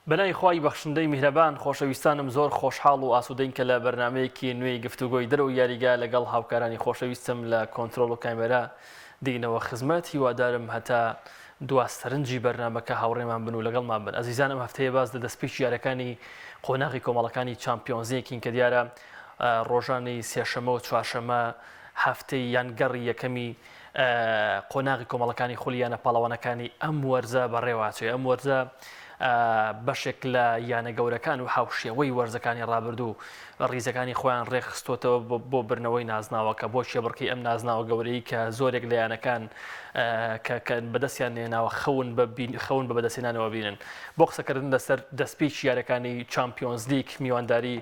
بەناوی خوای بەخشندەی میهرەبان خۆشەویستانم زۆر خۆشحاڵ و ئاسوودەین کە لە بەرنامەیەکی نوێی گفتوگۆی دەرەوەی یاریگا لەگەڵ هاوکارانی خۆشەویستم لە کۆنترۆڵ و کامێرا دێینەوە خزمەت هیوادارم هەتا دوا سەرنجی بەرنامەکە هاوڕێمان بن و لەگەڵمان بن ئەزیزان ئەم هەفتەیە باس لە دەستپێکی یارەکانی قۆناغی کۆمەڵەکانی چامپیۆنزیەکین کە دیارە ڕۆژانی سێشەمە و چوارشەمە هەفتەی یان گەڕی یەکەمی قۆناغی کۆمەڵەکانی خولی یانە پاڵەوانەکانی ئەم وەرزە بەڕێوەچێ ئەم وەرزە بەشێک لە یانە گەورەکان و هاوشێوەی وەرزەکانی ڕابردوو ڕیزەکانی خۆیان ڕێکخستۆتەوە بۆ برنەوەی نازناوەکە بۆ کێبڕکی ئەم نازناوە گەورەی کە زۆرێک لە یانەکان کە بەدەستیان نێناوە خەون بە خەون بە بەدەستێنانەوە بینن بۆ قسەکردن لەسەر دەستپێکی یارەکانی چامپیۆنزلیگ میوانداری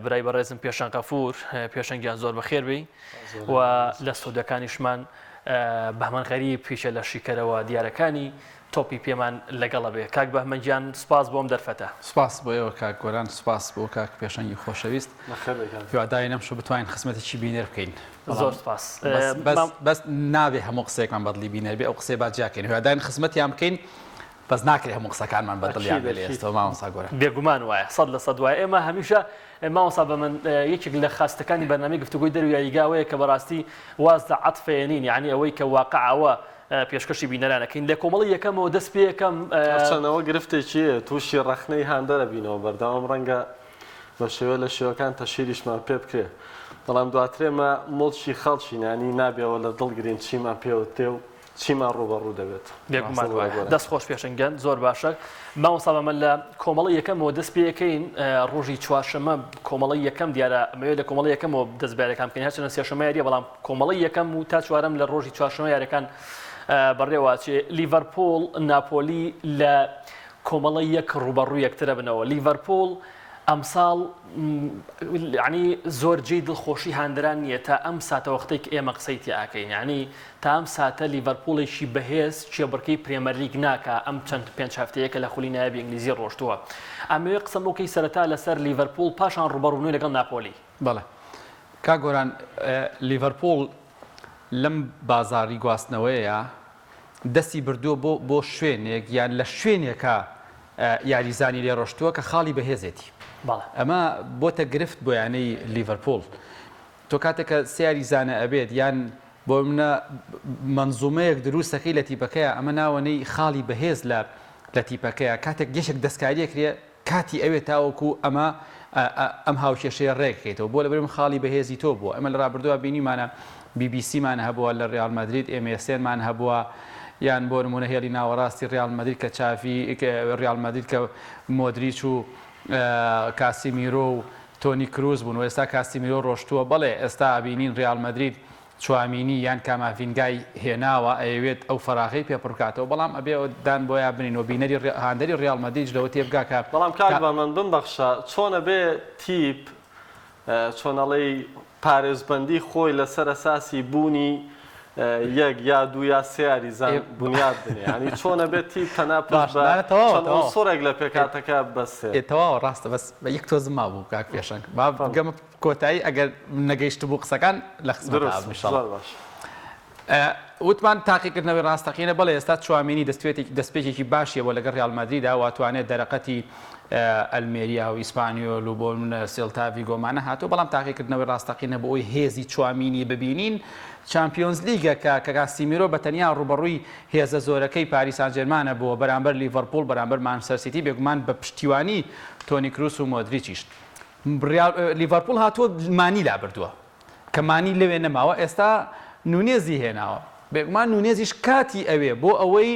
برای بەڕێزم پێشەنگ غەفور پێشەنگیان زۆر بەخێربێی و لە ستۆدیۆکانیشمان بەهمەن غەریب پیشە لە شیکەرەوە دیارەکانی تۆپی پێمان لەگەڵە بێ. کاک بەهمەن گیان سوپاس بۆ ئەم دەرفەتە. سوپاس بۆ ئێوە کاک گۆران، سوپاس بۆ کاک پێشەنگی خۆشەویست. هیوادارین ئەمشەو بتوانین خزمەتێکی بینەر بکەین. زۆر سوپاس. بەس بەس نابێ هەموو قسەیەکمان بەدڵی بینەر بێ، ئەو قسەیە با جیا کەین. هیوادارین خزمەتیان بکەین، بەس ناکرێ هەموو قسەکانمان بە دڵیان بێ لە ئێستەوە مامۆستا گۆران. بێگومان وایە، 100% وایە. ئێمە هەمیشە مامۆستا بەمن یەکێک لە خاستەکانی بەرنامەی گفتوگۆی دەرو یاریگا ئەوەیە کە بەڕاستی واز لە عەتف ئێنین یانی ئەوەی کە واقع ئەوە پێشکەشی بینەران ئەکەین لە کۆمەڵی یەکەمەوە دەست پێ یەکەم. هەرچەند ئەوە گرفتێکی هەیە تووشی ڕەخنەی هاندەرە بینەوە بەردەوام ڕەنگە بە شێوە لە شێوەکان تەشهیریشمان پێ بکرێ بەڵام دواتر ئێمە موڵکی خەڵکین یانی نابێ ئەوە لە دڵ گرین چیمان پێوترێ و چیمان ڕووبەڕوو دەبێت. بێگومان وایە. دەست خۆش پێشەنگ گیان زۆر باشە. مامۆستا بەمە لە کۆمەڵی یەکەمەوە دەست پێ ئەکەین ڕۆژی چوارشەمە کۆمەڵی یەکەم دیارە ئەمەوێت لە کۆمەڵی یەکەمەوە دەست بە یاریەکان بکەین هەرچەندە سێشەمە یاریە بەڵام کۆمەڵی یەکەم و تا چوارەم لە ڕۆژی چوارشەمە یاریەکان بەڕێوەچێ لیڤەرپوڵ ناپۆلی لە کۆمەڵی یەک ڕووبەڕوو یەکترە بنەوە لیڤەرپوڵ ئەمساڵ یانی زۆر جێی دڵخۆشی هاندەران نییە تا ئەم ساتەوەختەی کە ئێمە قسەی تیا ئەکەین یانی تا ئەم ساتە لیڤەرپوڵێکی بەهێز کێبڕکێی پرێمەرلیگ ناکا ئەم چەند پێنج هەفتەیە کە لە خولی نایابی ئینگلیزی ڕۆشتووە ئەمەوێ قسەم بۆ بکەی سەرەتا لەسەر لیڤەرپوڵ پاشان ڕووبەڕوونەوەی لەگەڵ ناپۆلی. بەڵێ کاک گۆران لیڤەرپوڵ لەم بازاڕی گواستنەوەیە دەستی بردووە بۆ بۆ شوێنێک یان لە شوێنێکا یاریزانی لێ ڕۆشتووە کە خاڵی بەهێزێتی بەڵێ. ئەمە بۆتە گرفت بۆ یانەی لیڤەرپوڵ تۆ کاتێک کە سێ یاریزانە ئەبێت یان بۆ منە مەنزومەیەک دروستەکەی لە تیپەکەیە ئەمە ناوەنەی خاڵی بەهێز لە لە تیپەکەیە کاتێک یەکێک دەستکاریەکرێ کاتی ئەوێ تاوەکو ئەمە ئەم هاوکێشەیە ڕێکخەیتەوە بۆ لەبەرم خاڵی بەهێزی تۆ بووە ئەمە لە ڕابردووە بینیمانە بی بی سیمان هەبووە لە ڕیال مەدرید ئێمێسێنمان هەبووە یان بۆ نمونە هێڵی ناوەڕاستی ڕیال مەدرید کە چاڤی ڕیال مەدرید کە مۆدریچ و کاسیمیرۆ و تۆنی کروز بوون و ئێستا کاسیمیرۆ ڕۆشتووە بەڵێ ئێستا ئەبینین ڕیال مەدرید چوامینی یان کاماڤینگای هێناوە ئەیەوێت ئەو فەراغەی پێ پڕ بکاتەوە بەڵام ئەبێ دان بۆیا بنین و بینەری هاندەری ڕیال مەدریدیش لەوە تێبگا کە بەڵام کاک بەمن بمبەخشە چۆن ئەبێ تیپ چۆن ئەڵێی پارێزبەندی خۆی لەسەر ئەساسی بوونی یەک یا دوو یا سێ یاریزان بونیاد بنێ یانی چۆن ئەبێ تیپ تەنها پشت بە چەند عونسوڕێک لە پێکهاتەکە ببەستێ؟ تەواوە ڕاستە بەس یەک تۆزم مابوو کاک پێشەنگ با بگەمە کۆتایی ئەگەر نەگەیشتبوو قسەکان لە خزمەت ئابم ان شاء الله. وتمان تاقیکردنەوەی ڕاستەقینە بەڵێ ئێستا چوامینی دەستپێکێکی باشیە بۆ لەگەڵ ڕیال مەدریدا و توانێت دەرەقەتی ئەلمێریا و ئیسپانیۆل و بۆ منە سێلتا ڤیگۆمانە هاتووە بەڵام تاقیکردنەوەی ڕاستەقینە بۆ ئەوی هێزی چوامینی ببینین چامپیۆنز لیگە کە کە کاسیمیرۆ بە تەنیا ڕووبەڕووی هێزە زۆرەکەی پاریس سانجێرمانە بووە بەرامبەر لیڤەرپوڵ بەرامبەر مانچستەر سیتی بێگومان بە پشتیوانی تۆنی کروس و مۆدریچیش لیڤەرپوڵ هاتووە مانی لابردووە کە مانی لەوێ نەماوە ئێستا نونێزی هێناوە بێگومان نونێزیش کاتی ئەوێ بۆ ئەوەی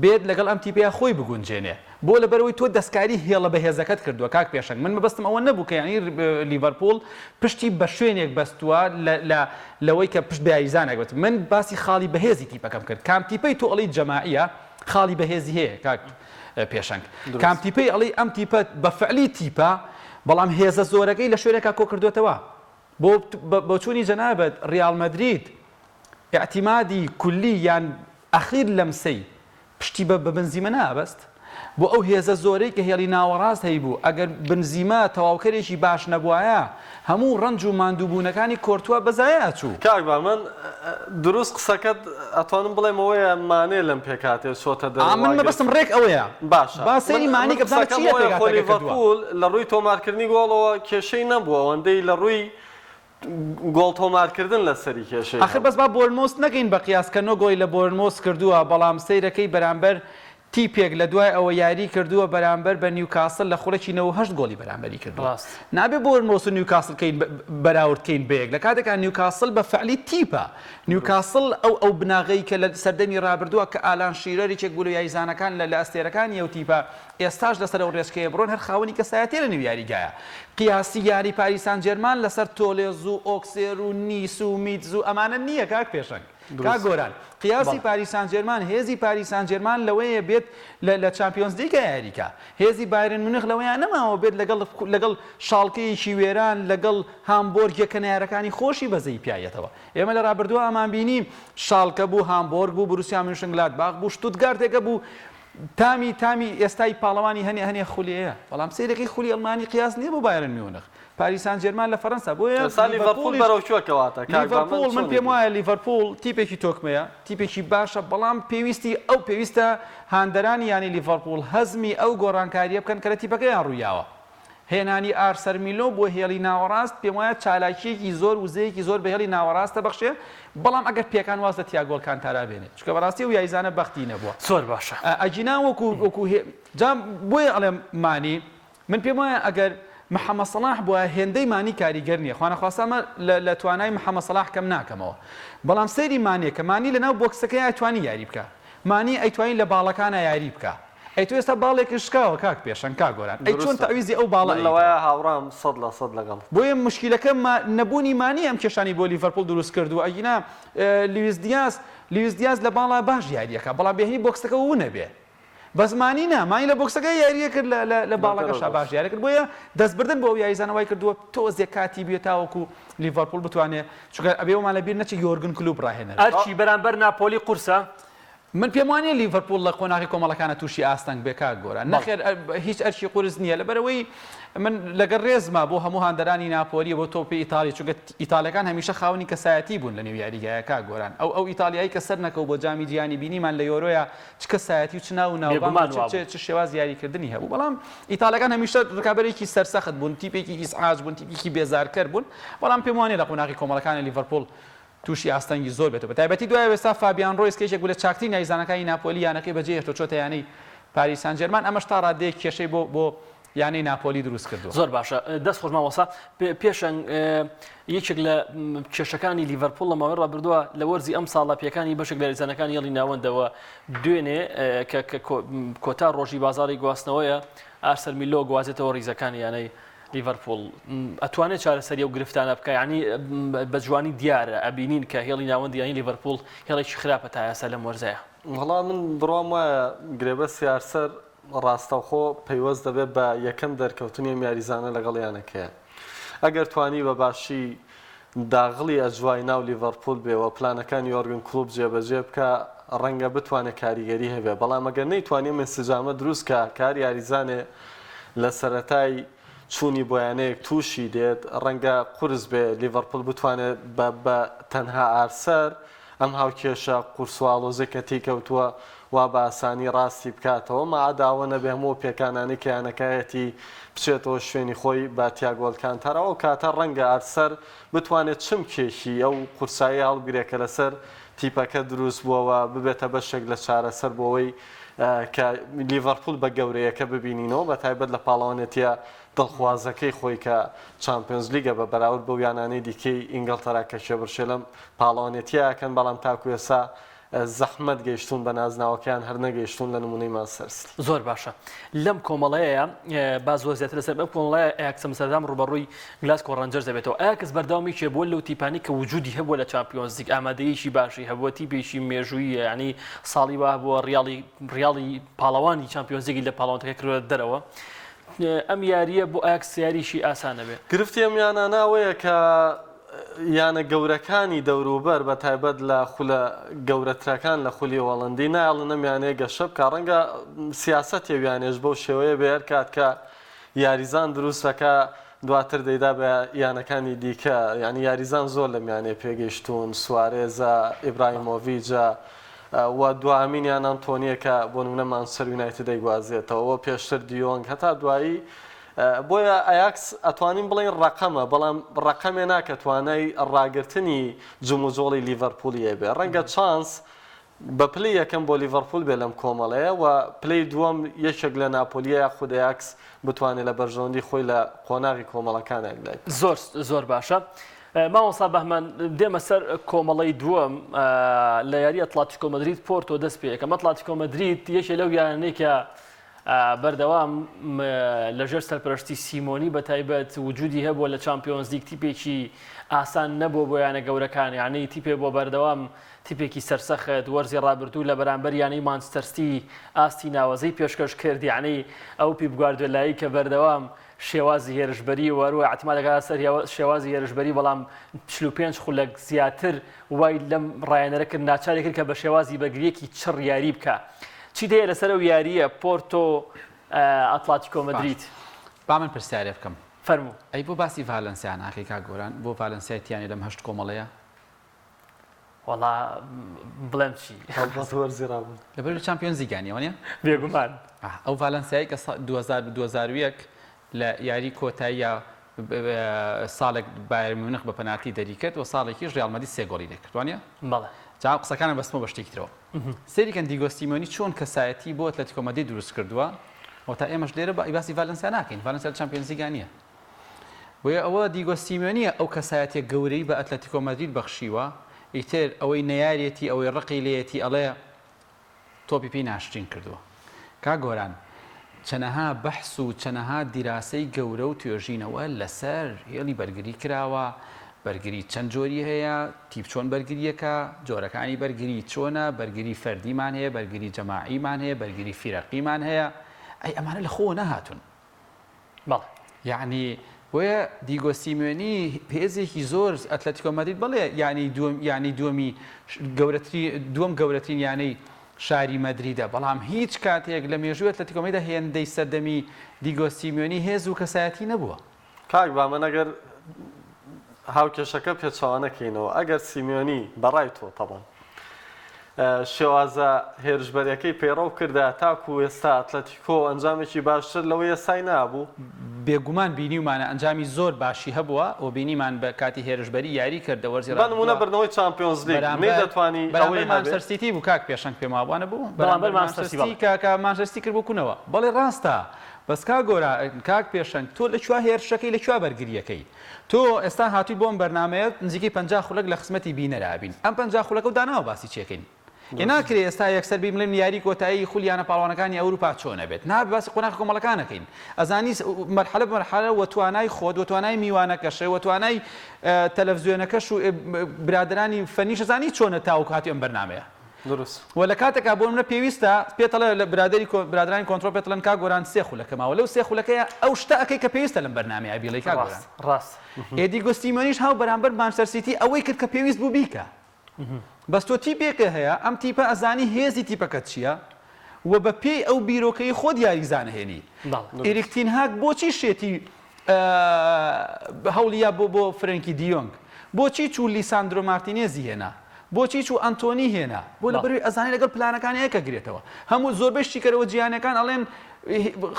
بێت لەگەڵ ئەم تیپەیا خۆی بگونجێنێ بۆ لەبەرئەوەی تۆ دەستکاری هێڵە بەهێزەکەت کردووە کاک پێشەنگ من مەبەستم ئەوە نەبوو کە یانی لیڤەرپوڵ پشتی بە شوێنێک بەستووە لە لە لەوەی کە پشت بە یاریزانێک بەست من باسی خاڵی بەهێزی تیپەکەم کرد کام تیپەی تۆ ئەڵێی جەماعیە خاڵی بەهێزی هەیە کاک پێشەنگ کام تیپەی ئەڵێی ئەم تیپە بە فعلی تیپە بەڵام هێزە زۆرەکەی لە شوێنێکا کۆکردووەتەوە بۆ بۆچوونی جەنابت ڕیاڵ مەدرید ئیعتیمادی کولی یان ئەخیر لەمسەی پشتی بە بە بنزیمە نابەست؟ بۆ ئەو هێزە زۆرەی کە هێڵی ناوەڕاست هەیبوو، ئەگەر بنزیما تەواوکەرێکی باش نەبوایە، هەموو ڕەنج و ماندووبوونەکانی کۆرتوا بە زایە ئەچوو. کاک بامەن دروست قسەکەت ئەتوانم بڵێم ئەوەیە مانێ لەم پێکهاتەیە چۆتە دەرەوە من مەبەستم ڕێک ئەوەیە باشە با سەیری من مانی من کە بزانە قسەکەم چی لە ئەوەیە خۆ پێکهاتەکە کردووە. لیڤەرپوول لە ڕووی تۆمارکردنی گۆڵەوە کێشەی نەبووە ئەوەندەی لە ڕووی گۆڵ تۆمارکردن لەسەری کێشەی ئاخر بەس هەبوو. با بۆرنمۆس نەکەین بە قیاس کە نۆ گۆڵی لە بۆرنمۆس کردووە بەڵام سەیرەکەی بەرامبەر تیپێک لە دوای ئەوە یاری کردووە بەرامبەر بە نیوکاسڵ لە خولەکی 98 گۆڵی بەرامبەری کردووە ڕاست. نابێ بۆرنمۆس و نیوکاسڵ کەین بەراورد کەین بەیەک لە کاتێکا نیوکاسڵ بە فعلی تیپە نیوکاسڵ ئەو ئەو بناغەی کە لە سەردەمی ڕابردووە کە ئالان شیرەر یەکێک بوو لە یاریزانەکان لە لە ئەستێرەکانی ئەو تیپە ئێستاش لەسەر ئەو ڕێچکەیە بڕۆن هەر خاوەنی کەسایەتیە لە نێو یاریگایە قیاسی یاری پاریس سان جێرمان لەسەر تۆلێز و ئۆکسێر و نیس و میتز و ئەمانە نییە کاک پێشەنگ کاک دروست. گۆران قیاسی بەڵێ. پاریس سان جێرمان هێزی پاریس سان جێرمان لەوەیە بێت لە لە چامپیۆنز لیگا یاریکا هێزی بایرن مونخ لەوەیان نەماوە بێت لەگەڵ لەگەڵ شاڵکەیەکی وێران لەگەڵ هامبۆرگێک کە نەیارەکانی خۆشی بەزەی پیایەتەوە ئێمە لە ڕابردووە ئەمان بینی شاڵکە بوو هامبۆرگ بوو بروسیا میونشنگلادباخ بوو شتوتگارتێکە بوو تامی تامی ئێستای پاڵەوانی هەنێ هەنێ خولێیە بەڵام سەیرەکەی خولی ئەڵمانی قیاس نیە بۆ بایرن میونخ پاریس سان جێرمان لە فەرەنسا بۆیە ئێستا لیڤەرپوڵ لیڤەرپوڵیش بەرەو کوێ کەواتە کاک بامەند لیڤەرپوڵ من چۆنی پێم بینی؟ وایە لیڤەرپوڵ تیپێکی تۆکمەیە تیپێکی باشە بەڵام پێویستی ئەو پێویستە هاندەرانی یانەی لیڤەرپوڵ هەزمی ئەو گۆڕانکاریە بکەن کە لە تیپەکەیان ڕوویاوە هێنانی ئارسەر میلۆ بۆ هێڵی ناوەڕاست پێموایە چالاکییەکی زۆر وزەیەکی زۆر بە هێڵی ناوەڕاست دەبەخشێ، بەڵام ئەگەر پێکان واز لە تیاگۆ ئەلکانتارا بێنێ، چونکە بەڕاستی ئەو یاریزانە بەختی نەبووە. زۆر باشە. ئەگینا وەکو وەکو هێ جا بۆیە ئەڵێم مانی من پێم وایە ئەگەر محەمەد سەڵاح بوایە هێندەی مانی کاریگەر نییە، خوانەخواستە ئەمە لە لە توانای محەمەد سەڵاح کەم ناکەمەوە، بەڵام سەیری مانێ کە مانی لەناو بۆکسەکەیا ئەتوانی یاری بکا، مانی ئەیتوانی لە باڵەکانا یاری بکا. ئەی تۆ ئێستا باڵێکت شکاوە کاک پێشەنگ کاک گۆران ئەی چۆن دروستە تەعویزی ئەو باڵە من ئەیتەوە؟ لەوەیا هاوڕام 100% لەگەڵت. بۆیە موشکیلەکە ما نەبوونی مانی ئەم کێشانەی بۆ لیڤەرپوڵ دروست کردووە ئەگینا لویس دیاز لویس دیاز لە باڵا باش یاریەکا بەڵام بێهنی بۆکسەکە ونەبێ بەس مانی نا مانی لە بۆکسەکە یاریە کرد لە لە لە لە باڵەکەشا دەرەوە باش یاری کرد بۆیە دەستبردن بۆ ئەو یاریزانە وای کردووە تۆزێک کاتی بوێ تاوەکو لیڤەرپوڵ بتوانێ چونکە ئەبێ وەمان لەبیر نەچێ یۆرگن کلوپ ڕاهێنەرە. ئەرکی بەرامبەر ناپۆلی قورسە؟ من پێم وانیە لیڤەرپوڵ لە قۆناغی کۆمەڵەکانە توشی ئاستەنگ بێ کاک گۆران بەڵێ. نەخێر هیچ ئەرکی قورس نیە لەبەرئەوەی من لەگەڵ رێزما بۆ هەموو هاندەرانی ناپۆلی بۆ تۆپی ئیتاڵی چونکە ئیتاڵیەکان هەمیشە خاوەنی کەسایەتی بوون لە نێو یاریگایە کاک گۆران ئەو ئەو ئیتاڵیایی کە سەرنەکەوت بۆ جامی جیهانی بینیمان لە یۆرۆیا چ کەسایەتی و چ ناو و ناوبانگ و بێگومان چ چ وابوو. چ شێوازی یاریکردنی هەبوو بەڵام ئیتاڵیەکان هەمیشە رکابەرێکی سەرسەخت بوون تیپێکی ئیزعاج بوون تیپێکی بێزارکەر بوون بەڵام پێم وانیە لە قۆناغی کۆمەڵەکانی لیڤەرپوڵ تووشی ئاستەنگی زۆر بێتەوە بەتایبەتی دوای ئێستا فابیان ڕۆیس کە یەکێک بوو لە چاکترین یاریزانەکانی ناپۆلی یانەکەی بەجێهێشتووە چۆتە یانەی پاریس سان جێرمان ئەمەش تا ڕادەیەک کێشەی بۆ بۆ یانەی ناپۆلی دروست کردووە. زۆر باشە دەست خۆش مامۆستا پێشەنگ یەکێک لە کێشەکانی لیڤەرپوڵ لە ماوەی ڕابردووە لە وەرزی ئەم ساڵە پێکانی بەشێک لە یاریزانەکانی هێڵی ناوەندەوە دوێنێ کە کۆتا ڕۆژی بازاڕی گواستنەوەیە ئارسەر میلۆ گوازێتەوە ڕیزەکانی یانەی لیڤەرپوڵ ئەتوانێت چارەسەری ئەو گرفتانە بکا یانی بە جوانی دیارە ئەبینین کە هێڵی ناوەندی یانی لیڤەرپوڵ هێڵێکی خراپە تا ئێستا لەم وەرزەیە. وەڵا من بڕوام وایە گرێبەستی ئارسەر ڕاستەوخۆ پەیوەست دەبێت بە یەکەم دەرکەوتنی ئەم یاریزانە لەگەڵ یانەکەیان ئەگەر توانی بە باشی داغڵی ئەجوای ناو لیڤەرپوول بێ و پلانەکانی یۆرگن کلۆپ جێبەجێ بکا ڕەنگە بتوانێ کاریگەری هەبێ بەڵام ئەگەر نەیتوانی ئەم ئینسجامە دروست کا کە هەر یاریزانێ لە سەرەتای چوونی بۆ یانەیەک تووشی دێت ڕەنگە قورس بێ لیڤەرپوول بتوانێت بە بە تەنها ئارسەر ئەم هاوکێشە قورس و ئاڵۆزەی کە تێیکەوتووە وا بە ئاسانی ڕاستی بکاتەوە، ماعەدا ئەوە نەبێ هەموو ئەو پێکانانەی کە یانەکایەتی بچێتەوە شوێنی خۆی بە تیاگۆ ئەلکانتارا، ئەو کاتە ڕەنگە ئارسەر بتوانێت چمکێکی ئەو قورساییە هەڵبگرێت کە لەسەر تیپەکە دروست بووە و ببێتە بەشێک لە چارەسەر بۆ ئەوەی کە لیڤەرپوول بە گەورەیەکە ببینینەوە بەتایبەت لە پاڵەوانێتییە دڵخوازەکەی خۆی کە چامپیۆنزلیگە بە بەراورد بەو یانانەی دیکەی ئینگڵتەرا کە کێبڕکێ لەم پاڵەوانێتییە ئەکەن، بەڵام تاکو ئێستا زەحمەت گەیشتوون بە نازناوەکەیان هەر نەگەیشتوون لە نموونەی مانچستەر سیتی. زۆر باشە لەم کۆمەڵەیە با زۆر زیاتر لەسەر ئەم کۆمەڵەیە ئەیاکس ئەمستەردام ڕووبەڕووی گلاسکۆ ڕەنجەرز دەبێتەوە ئەیاکس بەردەوام یەکێ بووە لەو تیپانەی کە وجودی هەبووە لە چامپیۆنزلیگ ئامادەیەکی باشی هەبووە تیپێکی مێژوویە یعنی ساڵی وا هەبووە ڕیاڵی ڕیاڵی پاڵەوانی چامپیۆنزلیگی لە پاڵەوانەکە کردووە دەرەوە ئەم یارییە بۆ ئەیاکس یاریشی ئاسانە بێ. گرفتی ئەم یانانە ئەوەیە کە. یانە گەورەکانی دەوروبەر بە تایبەت لە خولە گەورەترەکان لە خولی هۆڵەندی نایەڵن ئەم یانەیە گەشە بکا ڕەنگە سیاسەتی ئەو یانەیەش بەو شێوەیە بێ هەر کات کە یاریزان دروست دەکا دواتر دەیدا بە یانەکانی دیکە یانی یاریزان زۆر لەم یانەیە پێگەیشتوون سوارێزە ئیبراهیمۆڤیجە و دواهەمینیان ئەنتۆنیە کە بۆ نمونە مانچستەر یونایتد دەیگوازێتەوە و پێشتر دیۆنگ هەتا دوایی بۆیە ئەیاکس ئەتوانین بڵێین ڕەقەمە، بەڵام ڕەقەمێ نا کە توانای ڕاگرتنی جموجۆڵی لیڤەرپوڵی هەبێ. ڕەنگە چانس بە پلەی یەکەم بۆ لیڤەرپوڵ بێ لەم کۆمەڵەیە و پلەی دووەم یەکێک لە ناپۆلی یاخود ئەیاکس بتوانێ لە بەرژەوەندی خۆی لە قۆناغی کۆمەڵەکان یەکلای بکات. زۆر زۆر باشە مامۆستا بەهمەن دێمە سەر کۆمەڵەی دووەم لە یاری ئەتڵاتیکۆ مەدرید پۆرتۆ دەست پێ یەکەم ئەتڵاتیکۆ مەدرید یەکێ لەو یانەی کە بەردەوام لەژێر سەرپەرشتی سیمۆنی بەتایبەت وجودی هەبووە لە چامپیۆنزلیگ تیپێکی ئاسان نەبووە بۆ یانە گەورەکان یعنی تیپێ بۆ بەردەوام تیپێکی سەرسەخت وەرزی ڕابردوو لە بەرامبەر یانەی مانچستەر سیتی ئاستی ناوەزەی پێشکەش کرد یعنی ئەو پیپ گواردیۆلایی کە بەردەوام شێوازی هێرشبەری و هەروە اعتماد دەکات سەر شێوازی هێرشبەری بەڵام 45 خولەک زیاتر وای لەم ڕایەنەرە کرد ناچاری کرد کە بە شێوازی بەرگرییەکی چڕ یاری بکا. چیت هەیە لەسەر ئەو یارییە پۆرتۆ ئەتلاتیکۆ مەدرید؟ باش با من پرسیارێ بکەم. فەرموو. ئەی بۆ باسی ڤالەنسیا ناکەی کاک گۆران؟ بۆ ڤالەنسیای تیا نیە لەم هەشت کۆمەڵەیە؟ وەڵا بڵێم چی؟ هەڵبەت وەرزی ڕابردوو. لەبەر لە چامپیۆنزلیگا نیە وانیە؟ بێگومان. ئەو ڤالەنسیایەی کە 2000 2001 لە یاری کۆتاییا ساڵێک بایرن میونخ بە پەنالتی دەریکرد و ساڵێکیش ریال مەدرید سێ گۆڵی لێکرد وانیە؟ بەڵێ. جا قسەکانم بەستمەوە بە شتێکی ترەوە. سەیری کەن دیگۆ سیمیۆنی چۆن کەسایەتی بۆ ئەتلەتیکۆ مەدرید دروست کردووە و تا ئێمەش لێرە باسی ڤالنسیا ناکەین ڤالنسیا لە چامپیۆنزلیگا نییە. بۆیە ئەوە دیگۆ سیمیۆنیە ئەو کەسایەتیە گەورەی بە ئەتلەتیکۆ مەدرید بەخشیوە ئیتر ئەوەی نەیارێتی ئەوەی ڕقی لێیەتی ئەڵێ تۆپی پێی ناشرین کردووە. کاک گۆران چەنەها بەحس و چەنەها دیراسەی گەورە و توێژینەوە لەسەر هێڵی بەرگری کراوە، بەرگری چەند جۆری هەیە، تیپ چۆن بەرگریەکا، جۆرەکانی بەرگری چۆنە، بەرگری فەردیمان هەیە، بەرگری جەماعیمان هەیە، بەرگری فیرەقیمان هەیە، ئەی ئەمانە لە خۆوە نەهاتوون. بەڵێ. یەعنی بۆیە دیگۆ سیمیۆنی هێزێکی زۆر ئەتلەتیکۆ مەدرید بەڵێ یانەی دووەم یانەی دووەمی گەورەتری دووەم گەورەترین یانەی شاری مەدریدە بەڵام هیچ کاتێک لە مێژووی ئەتلەتیکۆ مەدریدا هێندەی سەردەمی دیگۆ سیمیۆنی هێز و کەسایەتی نەبووە. کاک بامەن ئەگەر هاوکێشەکە پێچەوانە کەینەوە ئەگەر سیمیۆنی بەڕای تۆ تەبان شێوازە هێرشبەریەکەی پەیڕەو کردایە تاکو ئێستا ئەتلەتیکۆ ئەنجامێکی باشتر لەوەی ئێستای نابوو؟ بێگومان بینیومانە ئەنجامی زۆر باشی هەبووە و بینیمان بە کاتی هێرشبەری یاری کرد لە وەرزی بە نموونە ڕابردووە بردنەوەی چامپیۆنزلیگ بەرامبەر نەیدەتوانی ئەوەی بەرامبەر هەبێ؟ مانچستەر سیتی بوو کاک پێشەنگ پێم وابوو وانە بوو؟ بەرامبەر بەرامبەر مانچستەر مانچستەر سیتی سیتی بەڵێ. کە کە مانچستەر سیتی کرد بۆ کونەوە بەڵێ ڕاستە بەس کاک گۆران کاک پێشەنگ تۆ لە کوێ هێرشەکەی لە کوێ بەرگرییەکەی تۆ ئێستا هاتووی بۆ ئەم بەرنامەیە نزیکەی 50 خولەک لە خزمەتی بینەرا بین ئەم 50 خولەکە و داناوە باسی چێکەین ئێ ناکرێ ئێستا یەکسەر بێین بڵێین یاری کۆتایی خولی یانە پاڵەوانەکانی ئەوروپا چۆن ئەبێت نابێ باسی قۆناغی کۆمەڵەکان نەکەین ئەزانی مەرحەلە بە مەرحەلە وە توانای خۆت وە توانای میوانەکەش وە توانای تەلەفزیۆنەکەش و برادەرانی فەنیش ئەزانی چۆنە تاوەکو هاتووی ئەم بەرنامەیە دروست. وە لە کاتێکا بۆ نمونە پێویستە پێت ئەڵێ لە برادەری برادەرانی کۆنترۆڵ پێت ئەڵێن کاک گۆران سێ خولەکە ماوە لەو سێ خولەکەیا ئەو شتە ئەکەی کە پێویستە لەم بەرنامەیە بیڵێی کاک گۆران ڕاست ڕاست. ئێدیگۆ سیمیۆنیش هاو بەرامبەر مانچستەر سیتی ئەوەی کرد کە پێویست بوو بیکا بەس تۆ تیپێکە هەیە ئەم تیپە ئەزانی هێزی تیپەکەت چییە و بە پێی ئەو بیرۆکەی خۆت یاریزان ئەهێنی ئیریک تین هاگ بۆچی شێتی هەوڵی یا بۆ بۆ فرەنکی دیۆنگ بۆچی چوو لیساندرۆ مارتینێزی هێنا بۆچی چوو ئەنتۆنی هێنا بۆ لەبەروی ئەزانی لەگەڵ پلانەکانی یەکە گرێتەوە هەموو زۆربەی شیکەرەوە جیهانەکان ئەڵێن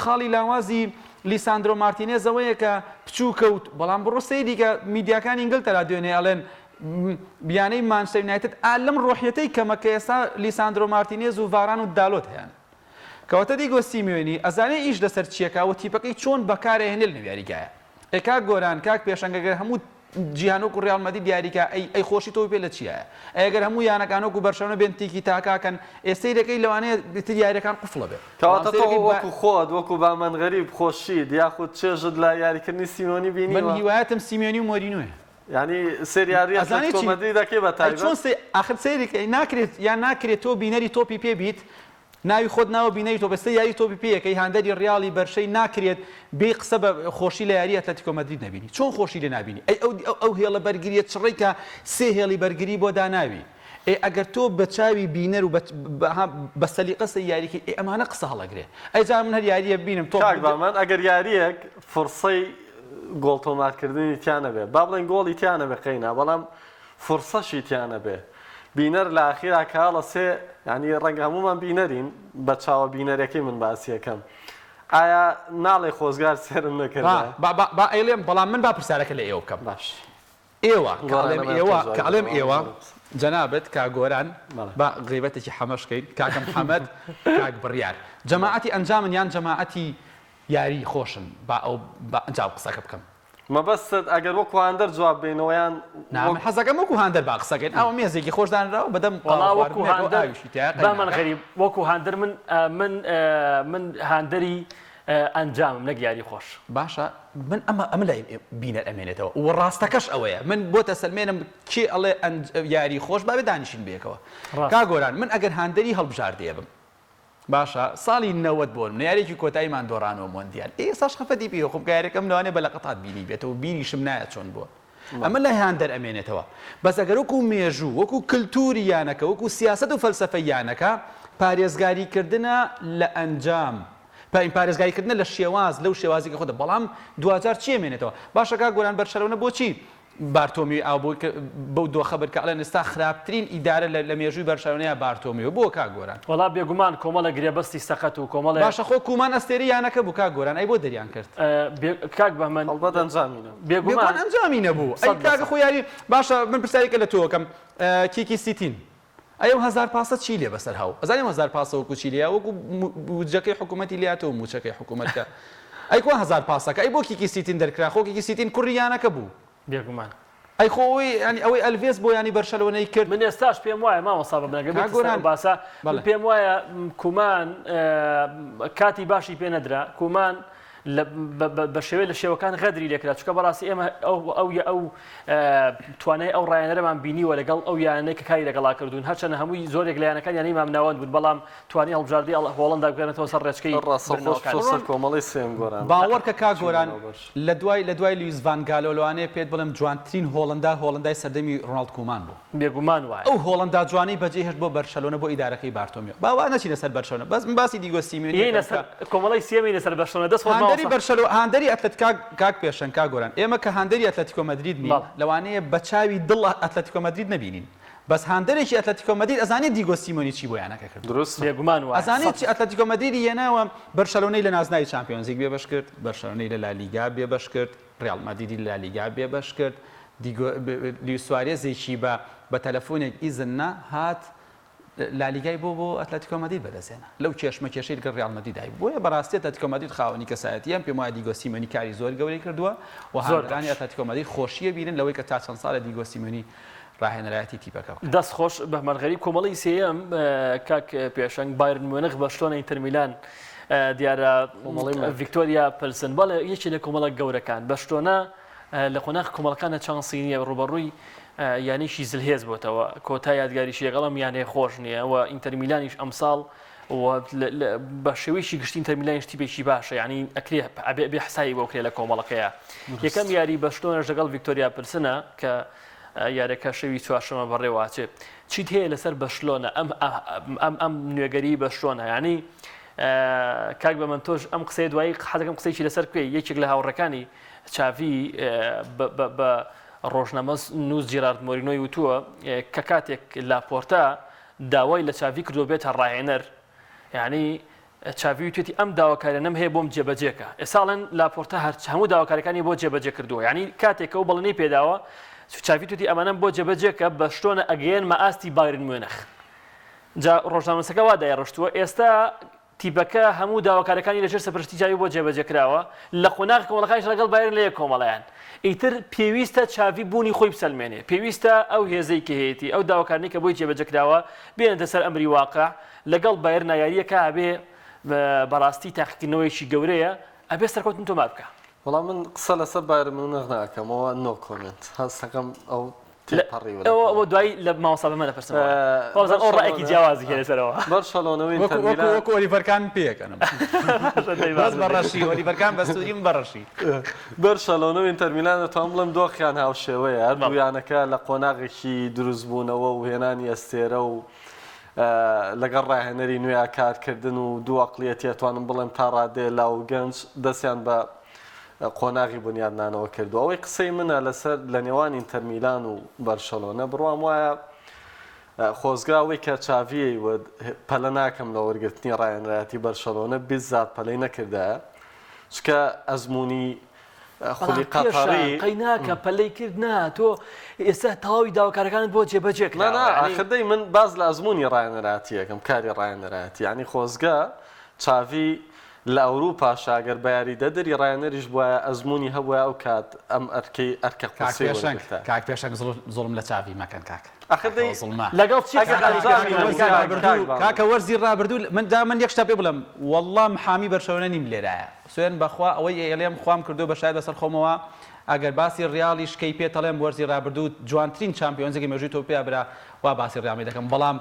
خاڵی لاوازی لیساندرۆ مارتینێز ئەوەیە کە بچووکە و بەڵام بڕۆ سەیری کە میدیاکانی ئینگلتەرا دوێنێ ئەڵێن یانەی مانچستەر یونایتد ئا لەم ڕۆحیەتەی کەمە کە ئێستا لیساندرۆ مارتینێز و ڤاران و دالۆت هەیان. کەواتە دیگۆ سیمیۆنی ئەزانێ ئیش لەسەر چیەکا و تیپەکەی چۆن بەکارئەهێنێ لەنێو یاریگایە. ئێ کاک گۆران، کاک پێشەنگ ئەگەر هەموو جیهان وەکو ڕیاڵ مەدرید یاریکا ئەی ئەی خۆشی تۆپی پێ لە چیایە؟ ئەی ئەگەر هەموو یانەکان وەکو بەرشەلۆنە بێن تیکی تاکا کەن ئێ سەیرەکەی لەوانەیە ئیتر یاریەکان قفڵە بێ. بەڵام کەواتە تۆ سەیرەکەی با وەکو خۆت وەکو بامەن غەریب خۆشیت یاخود چێژت لە یاریکردنی سیمیۆنی من بینیوە؟ هیوایەتم سیمیۆنی و مۆرینۆیە. یانی سەیری یاری ئەزانی ئەتلەتیکۆ چی مەدرید ئەکەی بە ئەی چۆن تایبەت؟ سەی ئاخر سەیری کە ناکرێت یان ناکرێت تۆ بینەری تۆپی پێ بیت. ناوی خۆت ناوە بینەری تۆپ ئێستا یاری تۆپی پێ یەکەی هاندەری ڕیاڵی بەرشەی ناکرێت بێی قسە بە خۆشی لە یاری ئەتلەتیکۆ مەدرید نەبینی چۆن خۆشی لێ نابینی ئەی ئەو ئەو هێڵە بەرگریە چڕەی کە سێ هێڵی بەرگری بۆ داناوی ئێ ئەگەر تۆ بە چاوی بینەر و بە سەلیقە سەی یاریکەی ئێ ئەمانە قسە هەڵەگرێ ئەی جا من هەر یاریە ببینم تۆپ کاک بامان ئەگەر یاریەک فورسەی گۆڵ تۆمارکردنی تیا نەبێ با بڵێین گۆڵی تیا نەبێ قەینا بەڵام فورسەشی تیا نەبێ بینەر لە ئاخیرا کە هەڵەسێ یانی ڕەنگە هەموومان بینەرین بە چاوە بینەرەکەی من باسی ئەکەم ئایا ناڵێ خۆزگار سێرم نەکردایە؟ با با با ئەیڵێم بەڵام من با پرسیارەکە لە ئێوە بکەم. باش. ئێوە کە ئەڵێم گۆرانە ئێوە تۆ کە جوابی ئەڵێم بدەوە ئێوە زۆر قسە. جەنابت کاک گۆران بەڵێ. با غیبەتێکی حەمەش کەین کاکە محەمەد کاک بڕیار جەماعەتی ئەنجامن یان جەماعەتی یاری خۆشن با ئەو با ئەنجا قسەکە بکەم. مەبەستت ئەگەر وەکو هاندەر جواب بەینەوە یان نا من وەک. حەزەکەم وەکو هاندەر با قسەکەین ئاوە مێزێکی خۆش دانراوە بەدەم وەڵا قاوە وەکو خواردنێکەوە هاندەر ئاویشی تیایە بامان قەیناکە. غەریب وەکو هاندەر من من من هاندەری ئەنجامم نەک یاری خۆش. باشە من ئەمە ئەمە لای بینەر ئەمێنێتەوە و ڕاستەکەش ئەوەیە من بۆ تەسەلمێنم کێ ئەڵێ یاری خۆش با بێ دانیشین بەیەکەوە ڕاستە. کاک گۆران من ئەگەر هاندەری هەڵبژاردەیە بم باشە ساڵی 90 بۆ نمونە یاریەکی کۆتاییمان دۆڕانەوە مۆندیال ئێ ئێستاش خەفەتی پێ خۆم کە یاریەکەم لەوانەیە بە لەقەتات بینی بێتەوە بیریشم نایە چۆن بووە ئەمە لای هاندەر ئەمێنێتەوە بەس ئەگەر وەکو مێژوو وەکو کلتوری یانەکە وەکو سیاسەت و فەلسەفەی یانەکە پارێزگاری کردنە لە ئەنجام پارێزگاری کردنە لە شێواز لەو شێوازی کە خۆتە بەڵام دواجار چی ئەمێنێتەوە باشە کاک گۆران بەرشەلۆنە بۆچی بارتۆمیۆی ئاو بۆی کە بەو دۆخە برد کە ئەڵێن ئێستا خراپترین ئیدارە لە لە مێژووی بەرشەلۆنەیە بارتۆمیۆ بۆ کاک گۆران؟ وەڵا بێگومان کۆمەڵێک گرێبەستی سەقەت و کۆمەڵێ. باشە خۆ کومان ئەستێرەی یانەکە بوو کاک گۆران ئەی بۆ دەریان کرد؟ بێ کاک بەهمەن هەڵبەت ئەنجامی نەبوو. بێگومان بێگومان ئەنجامی نەبوو ئەی سەد لە کاکە سەد. خۆ یاری باشە من پرسیارێکە لە تۆ ئەکەم کیکی سیتین ئەی ئەو هەزار پاسە چی لێ بەسەر هاو ئەزانی ئەو هەزار پاسە وەکو چی لێیە وەکو بودجەکەی حکوومەتی لێاتەوە مووچەکەی حکوومەت کە ئەی کوا هەزار پاسەکە ئەی بۆ کیکی سیتین دەرکرا خۆ کیکی سیتین کوڕی یانەکە بوو بێگومان. ئەی خۆ ئەوەی یانی ئەوەی ئەلڤێس بۆ یانی بەرشەلۆنەی کرد. من ئێستاش پێم وایە مامۆستا بەمن ئەگەر کاک بێتە سەر ئەو گۆران باسە من بەڵێ. پێم وایە کومان کاتی باشی پێ نەدرا کومان لە بە شێوەی لە شێوەکان غەدری لێکرا چونکە بەڕاستی ئێمە ئەو ئەو ئەو توانای ئەو ڕایەنەرەمان بینیوە لەگەڵ ئەو یانەی کە کاری لەگەڵا کردوون هەرچەندە هەمووی زۆرێک لە یانەکان یانەی مامناوەند بوون بەڵام توانی هەڵبژاردەی هۆڵەندا بگەڕێنێتەوە سەر ڕێچکەی ڕاستەوخۆش بردنەوەکان. بچۆ سەر کۆمەڵەی سێیەم گۆران. باوەڕکە کاک چی گۆران بۆ ناوبەرش. لە دوای لە دوای لویس ڤان گالۆ لەوانەیە پێت بڵێم جوانترین هۆڵەندا هۆڵەندای سەردەمی ڕۆناڵد کومان بوو. بێگومان وایە. ئەو هۆڵەندا جوانەی بەجێ هێشت بۆ بەرشەلۆنە بۆ ئیدارەکەی بارتۆمیۆ. با وا نەچینە سەر بەرشەلۆنە بەس من باسی دیگۆ سیمیۆنی یەینە ئەکەم سەر کە کۆمەڵەی سێیەمینە سەر بەرشەلۆنە دەست خۆش هاندەری مامۆستا. بەرشەلۆ هاندەری ئەتلەت کاک کاک پێشەنگ کاک گۆران ئێمە کە هاندەری ئەتلەتیکۆ مەدرید نین بەڵێ. لەوانەیە بە چاوی دڵ ئەتلەتیکۆ مەدرید نەبینین بەس هاندەرێکی ئەتلەتیکۆ مەدرید ئەزانێت دیگۆ سیمۆنی چی بۆ یانەکە کردووە. دروستە. بێگومان وایە ئەزانێت سەد چی ئەتلەتیکۆ مەدریدی هێناوە بەرشەلۆنەی لە نازناوی چامپیۆنزلیگ بێبەش کرد بەرشەلۆنەی لە لالیگا بێبەش کرد ڕیاڵ مەدریدی لە لالیگا بێبەش کرد دیگۆ لویس سوارێزێکی بە بە تەلەفۆنێک ئیزن نا هات لالیگای بۆ بۆ ئەتلەتیکۆ مەدرید بەدەستهێنا لەو کێشمەکێشەی لەگەڵ ڕیاڵ مەدرید هەیبوو بۆیە بەڕاستی ئەتلەتیکۆ مەدرید خاوەنی کەسایەتییە پێم وایە دیگۆ سیمۆنی کاری زۆر گەورەی کردووە و زۆر هاندەرانی باش. ئەتلەتیکۆ مەدرید خۆشییە بینن لەوەی کە تا چەند ساڵێ دیگۆ سیمۆنی ڕاهێنەرایەتی تیپەکە بکات. دەست خۆش بەهمەن غەریب کۆمەڵەی سێیەم کاک پێشەنگ بایرن میونخ بەرشلۆنە ئینتەر میلان دیارە کۆمەڵەی مەرگ. ڤیکتۆریا پلسن بەڵێ یەکێ لە کۆمەڵە گەورەکان بەرشلۆنە لە قۆناغی کۆمەڵەکانە چانسی نییە ڕووبەڕووی یانەیەکی زلهێز بۆتەوە کۆتا یادگاریشی لەگەڵ ئەم یانەیە خۆش نییە و ئینتەر میلانیش ئەمساڵ و بە شێوەیەکی گشتی ئینتەر میلانیش تیپێکی باشە یعنی ئەکرێ ئەبێ بێ حسابی بۆ بکرێ لە کۆمەڵەکەیە یەکەم یاری بەرشلۆنەش لەگەڵ ڤیکتۆریا پلسنە کە یاریەکە شەوی چوارشەمە بەڕێوەچێ چیت هەیە لەسەر بەرشلۆنە ئەم ئەم ئەم نوێگەری بەرشلۆنە یعنی کاک بە من تۆش ئەم قسەی دوایی حەزەکەم قسەیەکی لەسەر بکەی یەکێک لە هاوڕێکانی چاڤی بە ڕۆژنامەنووس جێرارد مۆرینۆی وتووە کە کاتێک لاپۆرتا داوای لە چاڤی کردووە بێتە ڕاهێنەر یعنی چاڤی وتوێتی ئەم داواکاریانەم هەیە بۆم جێبەجێکە ئێستا ئەڵێن لاپۆرتا هەر هەموو داواکاریەکانی بۆ جێبەجێ کردووە یعنی کاتێک ئەو بەڵێنەی پێداوە چاڤی وتوێتی ئەمانەم بۆ جێبەجێکە بەرشلۆنە ئەگەیەنمە ئاستی بایرن میونخ جا ڕۆژنامەنووسەکە وا دایڕشتووە ئێستا تیپەکە هەموو داواکاریەکانی لەژێر سەرپەرشتی چاڤی بۆ جێبەجێ کراوە، لە قۆناغی کۆمەڵەکانیش لەگەڵ بایرن لە یەک کۆمەڵەیان. ئیتر پێویستە چاڤی بوونی خۆی بسەلمێنێ، پێویستە ئەو هێزەی کە هەیەتی، ئەو داواکاریانەی کە بۆی جێبەجێ کراوە بێنێتە سەر ئەمری واقع، لەگەڵ بایرنا یارییەکە ئەبێ بەڕاستی تاقیکردنەوەیەکی گەورەیە، ئەبێ سەرکەوتن تۆمار بکا. وەڵا من قسە لەسەر بایرن میونخ ناکەم ئەوە no comment هەستەکەم ئەو. تێپەڕیوە. ئەوە ئەوە دوایی لە مامۆستا بەمە دەپرسم وابزانم ئەو ڕایەکی جیاوازی هەیە لەسەرەوە. بەرشەلۆنە و وەکو ئینتەر وەکو میلان وەکو ئۆلیڤەر کان پێکەنم باشە دەی بەس باشە بە دەی. ڕەشی ئۆلیڤەر کان بە سووری من بە ڕەشی. بەرشەلۆنە و ئینتەر میلان دەتوانم بڵێم دۆخیان هاوشێوەیە، هەردوو بەڵێ. یانەکە لە قۆناغێکی دروستبوونەوە و هێنانی ئەستێرە و لەگەڵ ڕاهێنەری نوێیا کارکردن و دوو ئەقڵیەتی ئەتوانم بڵێم تا ڕادەیە لاو و گەنج دەستیان بە قۆناغی بنیادنانەوە کردووە. ئەوەی قسەی منە لەسەر لە نێوان ئینتەر میلان و بەرشەلۆنە بڕوام وایە خۆزگا ئەوەی کە چاڤی وت پەلە ناکەم لە وەرگرتنی ڕاهێنەرایەتی بەرشەلۆنە بیزات پەلەی نەکردایە چونکە ئەزموونی بەڵام خولی پێشە قەتەڕی قەیناکە پەلەی کرد نا تۆ ئێستا تەواوی داواکارەکانت بۆ جێبەجێ نا نا کراوە یعنی ئاخر دەی من باس لە ئەزموونی ڕاهێنەرایەتی ئەکەم کاری ڕاهێنەرایەتی یعنی خۆزگە چاڤی لە ئەوروپاشا گەر بە یاریدەدەری ڕاهێنەریش بوایە ئەزموونی هەبوایە ئەو کات ئەم ئەرکەی ئەرکە کاک قورسەی پێشەنگ وەرگرتایە. کاک پێشەنگ زوڵم لە چاڤی مەکەن کاک ئاخر کاکە دەی ئەوە زوڵمە. لەگەڵ چی ئەگەر قسەکانی ئەنجامی پێشەنگ کاکە نەبوو وەرزی کاک کاک ڕابردوو بابە. کاکە وەرزی ڕابردوو من جا من یەک شتە پێ بڵێم وەڵڵا محامی بەرشەلۆنە نیم لێرایە سوێن بەخوا ئەوەی ئەیڵێم خوام کردووە بە شایەت بەسەر خۆمەوە ئەگەر باسی ڕیاڵیش کەی پێت ئەڵێم وەرزی ڕابردوو جوانترین چامپیۆنزلیگی مێژووی تۆپی برا وا باسی ڕیاڵ دەکەم بەڵام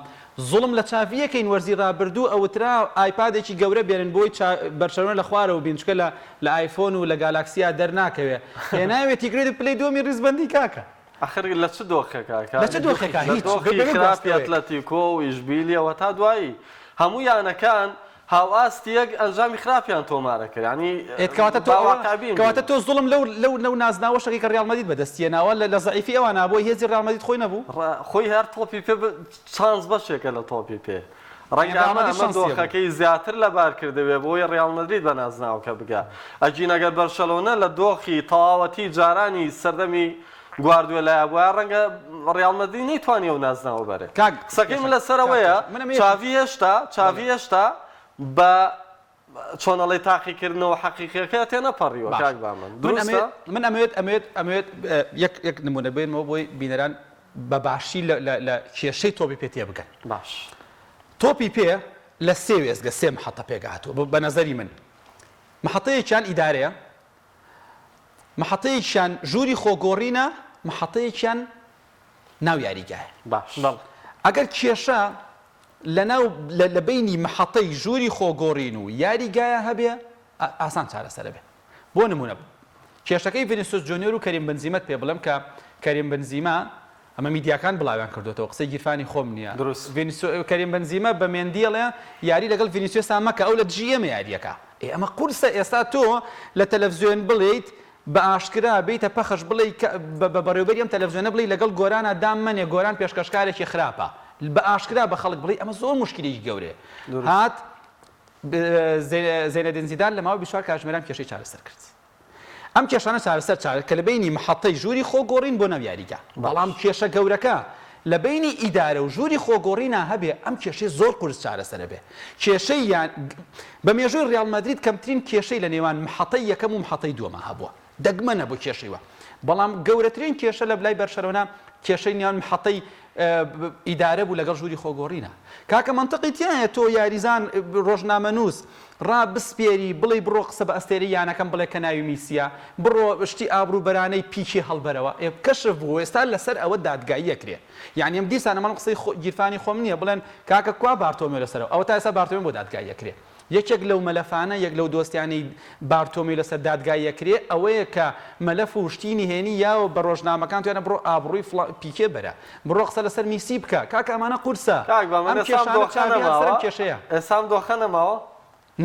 زوڵم لە چاڤی ئەکەین وەرزی ڕابردوو ئەوترا ئایپادێکی گەورە بێنن بۆی چا بەرشەلۆنە لە خوارەوە بین چونکە لە لە ئایفۆن و لە گالاکسیا دەرناکەوێ هێناوێتی گرێت پلەی دووەمی ڕیزبەندی کاکە. ئەخر لە چ دۆخێکا لە چ کاک؟ دۆخێکا لە هیچ دۆخی بەبێ خراپی گواستنەوەیەک. ئەتلەتیکۆ و ئیشبیلیە و هەتا دوایی هەموو یانەکان هاوئاستی یەک ئەنجامی خراپیان تۆمارە کرد یانی ئێ کەواتە تۆ با ئەوە واقعبین کەواتە بین. تۆ زوڵم لەو لەو لەو نازناوەش ئەکەی کە ڕیاڵ مەدرید بەدەستی هێناوە لە لە زەعیفی ئەوانە بۆی هێزی ڕیاڵ مەدرید خۆی نەبوو؟ ڕا خۆی هەر تۆپی پێ چانس بەشێکە لە تۆپی پێ یانی ڕەنگە ڕیاڵ ئەمە مەدرید ئەمە شانسی هەبوو. دۆخەکەی زیاتر لەبار کردبێ بۆی ڕیاڵ مەدرید بە نازناوەکە بگا ئەگین ئەگەر بەرشەلۆنە لە دۆخی تەواوەتی جارانی سەردەمی گواردیۆلایە بوایە ڕەنگە ڕیاڵ مەدرید نەیتوانی ئەو نازناوە بەرێ. کاک قسەکەی من پێشەنگ لەسەر کاک ئەوەیە پێشەنگ من ئەمەوێ چاڤی هێشتا بەڵێ. چاڤی هێشتا بە چۆن ئەڵێی تاقیکردنەوە حەقیقیەکە تێنەپەڕیوە باش کاک بامەن من دروستە؟ ئەمەوێت من ئەمەوێت ئەمەوێت ئەمەوێت یەک یەک نمونە بێنمەوە بۆی بینەران بە باشی لە لە لە کێشەی تۆپی پێ تێبگەن. باش. تۆپی پێ لە سێ وێستگە سێ محەتە پێکهاتووە بە نەزەری من محەتەیەکیان ئیدارەیە محەتەیەکیان ژووری خۆگۆڕینە، محەتەیەکیان ناو یاریگایە. باش. بەڵێ. ئەگەر کێشە لە ناو لە بەینی محەتەی ژووری خۆگۆڕین و یاریگایە هەبێ ئاسان چارەسەر ئەبێ. بۆ نموونە کێشەکەی ڤینیسیۆس جۆنیۆر و کەریم بنزیمەت پێ بڵێم کە کەریم بنزیمە ئەمە میدیاکان بڵاویان کردۆتەوە قسەی گیرفانی خۆم نییە. دروست. ڤینیسۆ کەریم بنزیمە بە مێندی ئەڵێ یاری لەگەڵ ڤینیسیۆسا مەکە ئەو لە دژی ئێمە یارییەکا. ئێ ئەمە قورسە ئێستا تۆ لە تەلەفزیۆن بڵێیت بە ئاشکرا بێیتە پەخش بڵێی کە بە بە بەڕێوبەری ئەم تەلەفزیۆنە بڵێی لەگەڵ گۆرانا دام مەنێ گۆران پێشکەشکارێکی خراپە بە ئاشکرا بە خەڵک بڵێی ئەمە زۆر موشکیلەیەکی گەورەیە دروست. هات زەینەدین زیدان لە ماوەی 24 کاتژمێر ئەم کێشەی چارەسەر کرد. ئەم کێشانە چارەسەر چارە کە لە بەینی محەتەی ژووری خۆگۆڕین بۆ ناو یاریگا، بەڵام کێشە گەورەکە لە بەینی ئیدارە و ژووری خۆگۆڕینا هەبێ ئەم کێشەی زۆر قورس چارەسەرە بێ. کێشەی یان بە مێژووی ڕیاڵ مەدرید کەمترین کێشەی لە نێوان محەتەی یەکەم و محەتەی دووەما هەبووە. دەگمەنە بۆ کێشەی وا. بەڵام گەورەترین کێشە لە لای بەرشەلۆنە کێشەی نێوان محەتەی ئیدارە بوو لەگەڵ ژووری خۆگۆڕینە. کاکە مەنتقی تیایە تۆ یاریزان ڕۆژنامەنووس ڕا بسپێری بڵێی بڕۆ قسە بە ئەستێرەی یانەکەم بڵێ کە ناوی میسیە بڕۆ شتی ئابڕووبەرانەی پیکێ هەڵبەرەوە ئێ کەشف بوو ئێستا لەسەر ئەوە دادگایی ئەکرێ یانی ئەم دیسان ئەمە قسەی گیرفانی خۆم نییە بڵێن کاکە کوا بارتۆمیۆ لەسەرەوە ئەوە تا ئێستا بارتۆمیۆ بۆ دادگایی ئەکرێ یەکێک لەو مەلەفانە، یەک لەو دۆسیانەی بارتۆمیو لەسەر دادگای ئەکرێ ئەوەیە کە مەلەف و شتی نهێنی یاوە بە ڕۆژنامەکان تویانە بڕۆ ئابڕووی فڵان پیکێ بەرە، بڕۆ قسە لەسەر میسی بکە، کاکە ئەمانە قورسە، کاک بامەن ئەم ئێستا ئەم کێشانە دۆخە چاڤی هەر سەر ئەم نەماوە؟ کێشەیە. ئێستا ئەم دۆخە نەماوە؟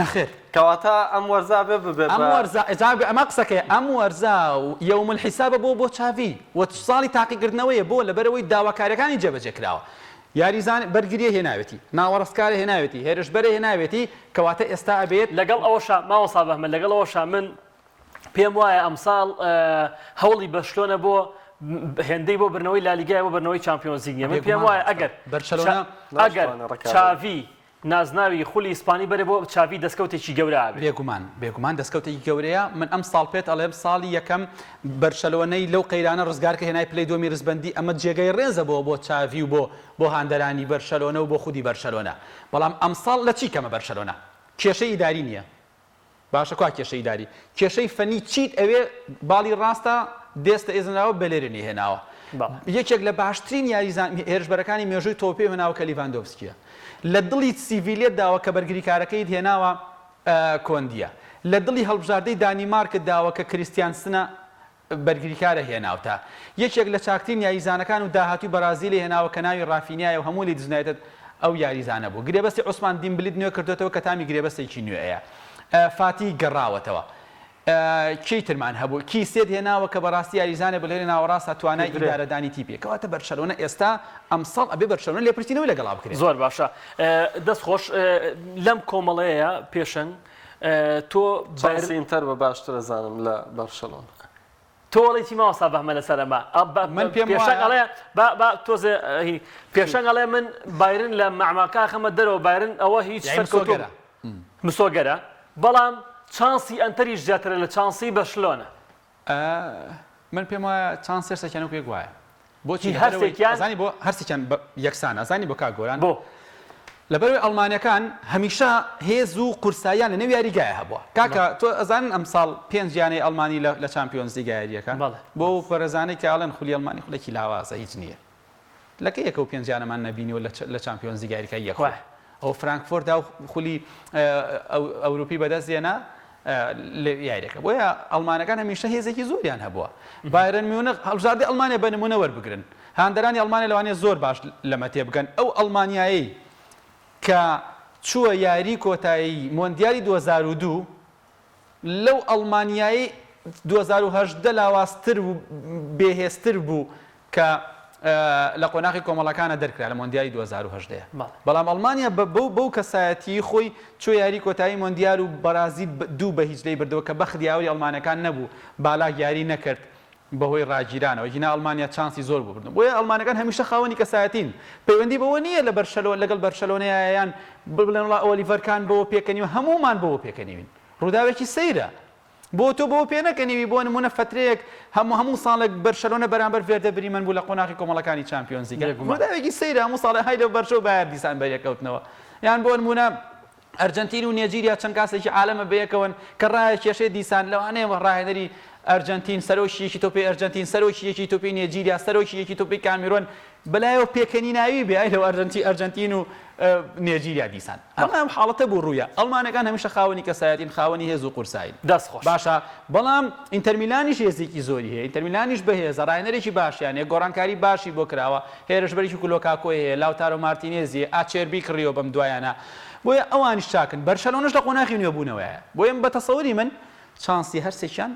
نەخێر. کەواتە ئەم وەرزە ئەبێ ببێت ئەم بە. وەرزە، ئێجا ئەمە قسەکەیە، ئەم وەرزە یەوم الحیسابە بۆ بۆ چاڤی و ساڵی تاقیکردنەوەیە بۆ لەبەرئەوەی داواکاریەکانی جێبەجێ کراوە. یاریزان بەرگریە هێناوێتی، ناوەڕستکارە هێناوێتی، هێرشبەرە هێناوێتی، کەواتە ئێستا ئەبێت. لەگەڵ ئەوەشا مامۆستا بەهمەن لەگەڵ ئەوەشا من پێم وایە ئەمساڵ هەوڵی بەرشلۆنە بۆ هێندەی بۆ بردنەوەی لالیگایە بۆ بردنەوەی چامپیۆنزلیگ نییە من پێم بێگومان وایە ڕاستە ئەگەر بەرشەلۆنە ئەگەر ناشتوانێ ڕکابەری. چاڤی نازناوی خولی ئیسپانی بەرێ بۆ چاڤی دەستکەوتێکی گەورە ئەبێ. بێگومان بێگومان دەستکەوتێکی گەورەیە من ئەم ساڵ پێت ئەڵێم ساڵی یەکەم بەرشەلۆنەی لەو قەیرانە ڕزگار کە هێنای پلەی دووەمی ڕیزبەندی ئەمە جێگەی ڕێزە بۆ بۆ چاڤی و بۆ بۆ هاندەرانی بەرشەلۆنە و بۆ خودی بەرشەلۆنە بەڵام ئەمساڵ لە چی کەمە بەرشەلۆنە کێشەی ئیداری نییە باشە کوا کێشەی ئیداری کێشەی فەنی چیت ئەوێ باڵی ڕاستە دێستە ئێزنراوە بەلێرنی هێناوە. یەکێک لە باشترین یاریزان هێرشبەرەکانی مێژووی تۆپی هێناوە کە لیڤاندۆڤسکییە. لە دڵی سیڤیلیەت داوە کە بەرگریکارەکەیت هێناوە کۆندییە. لە دڵی هەڵبژاردەی دانیمارکت داوە کە کریستیانسنە بەرگریکارە هێناوتە. یەکێک لە چاکترین یاریزانەکان و داهاتووی بەرازیلی هێناوە کە ناوی ڕافینیایە و هەموو لیدز یونایتد ئەو یاریزانە بوو. گرێبەستی عوسمان دیمبلیت نوێ کردۆتەوە کە تامی گرێبەستێکی نوێیە. فاتی گەڕاوەتەوە. کێی ترمان هەبوو؟ کیسێت هێناوە کە بەڕاستی یاریزانێ بە لەرێ ناوەڕاستە توانای ئیدارەدانی تیپێ. کەواتە بەرشەلۆنە ئێستا ئەمساڵ ئەبێ بەرشەلۆنە لێپرسینەوەی لەگەڵا بکرێ. زۆر باشە دەست خۆش. لەم کۆمەڵەیە پێشەنگ تۆ چانسی ئینتەر بە باشتر ئەزانم لە بەرشەلۆنە. تۆ ئەڵێی چی مامۆستا بەهمەن لەسەر ئەمە؟ من پێم پێشەنگ وایە ئەڵێ با با تۆزێ هی پێشەنگ ئەڵێ من بایرن لە مەعماکە ئەخەمە دەرەوە بایرن ئەوە هیچ یانی سەرکەوتوو مسۆگەرە. مسۆگەرە بەڵام چانسی ئەنتەریش زیاترە لە چانسی بەرشلۆنە. من پێم وایە چانس هەرسێکیان وەکو یەک وایە. بۆچی هی لەبەرئەوەی هەرسێکیان؟ ئەزانی بۆ هەرسێکیان بە یەکسانە ئەزانی بۆ کاک گۆران؟ بۆ؟ لەبەرئەوەی ئەڵمانەکان هەمیشە هێز و قورساییان لەنێو یاریگایە هەبووە کاکە تۆ ئەزانن ئەمساڵ پێنج یانەی ئەڵمانی لە لە چامپیۆنزلیگا یارییەکەن بەڵێ. بۆ ئەو بەڕێزانەی کە ئەڵێن خولی ئەڵمانی خولێکی لاوازە هیچ نییە لە کەی یەکەو پێنج یانەمان نەبینیوە لە لە چامپیۆنزلیگ یاریکە یەک خول وایە. ئەوە فرانکفۆرت ئەو خولی ئەوروپی بەدەست هێنا لە یاریەکە بۆیە ئەڵمانەکان هەمیشە هێزێکی زۆریان هەبووە بایرن میونخ هەڵبژاردەی ئەڵمانیا بە نمونە وەربگرن هاندەرانی ئەڵمانیا لەوانەیە زۆر باش لەمە تێبگەن ئەو ئەڵمانیایەی کە چووە یاری کۆتایی مۆندیالی 2002 لەو ئەڵمانیایەی 2018 لاوازتر و بێهێزتر بوو کە لە قۆناغی کۆمەڵەکانە دەرکرا لە مۆندیالی 2018 بەڵام ئەڵمانیا بە بەو بەو کەسایەتیی خۆی چووە یاری کۆتایی مۆندیال و بەرازیل دوو بە هیچ لێی بردەوە کە بەخت یاوەری ئەڵمانەکان نەبوو بالاک یاری نەکرد بەهۆی ڕاگیرانەوە گینا ئەڵمانیا چانسی زۆر بۆ بردن بۆیە ئەڵمانەکان هەمیشە خاوەنی کەسایەتین پەیوەندی بەوە نییە لە بەرشەلۆ لەگەڵ بەرشەلۆنەیە یان بڵێن وڵا ئۆلیڤەر کان بەوە پێکەنیوە هەموومان بەوە پێکەنیوین ڕووداوێکی سەیرە بۆ تۆ بەوە پێنەکەنیوی بۆ نموونە فەترەیەک هەموو هەموو ساڵێک بەرشەلۆنە بەرامبەر ڤێردە بریمەن بوو لە قۆناغی کۆمەڵەکانی چامپیۆنزلیگ بێگومان. ڕووداوێکی سەیرە هەموو ساڵێ های لە بەرشە و بایەر دیسان بەریەکەوتنەوە یان بۆ نموونە ئەرجەنتین و نێجیریا چەند کاسێکی عالەمە بەیەکەوەن کە ڕایە کێشەی دیسان لەوانەیە ڕاهێنەری ئەرجەنتین سەرۆکی یەکی تۆپی ئەرجەنتین سەرۆکی یەکی تۆپی نێجیریا سەرۆکی یەکی تۆپی کامیرۆن بەلایەوە پێکەنیناوی بێ ئای لەو ئەرجەنتی ئەرجەنتین و نێجیریا دیسان ئەمە ئەم حاڵەتە بوو ڕوویا ئەڵمانەکان هەمیشە خاوەنی کەسایەتین خاوەنی هێز و قورسایین دەست خۆش. باشە بەڵام ئینتەرمیلانیش هێزێکی زۆری هەیە ئینتەرمیلانیش بەهێزە ڕاهێنەرێکی باشیان هەیە گۆڕانکاری باشی بۆ کراوە هێرشبەرێکی وەکو لۆکاکۆی هەیە لاوتارۆ مارتینێزی هەیە ئاچێربی کڕیوە بەم دوایانە بۆیە ئەوانیش چاکن بەرشەلۆنەش لە قۆناغی نوێبوونەوەیە بۆیە بە تەسەوری من چانسی هەرسێکیان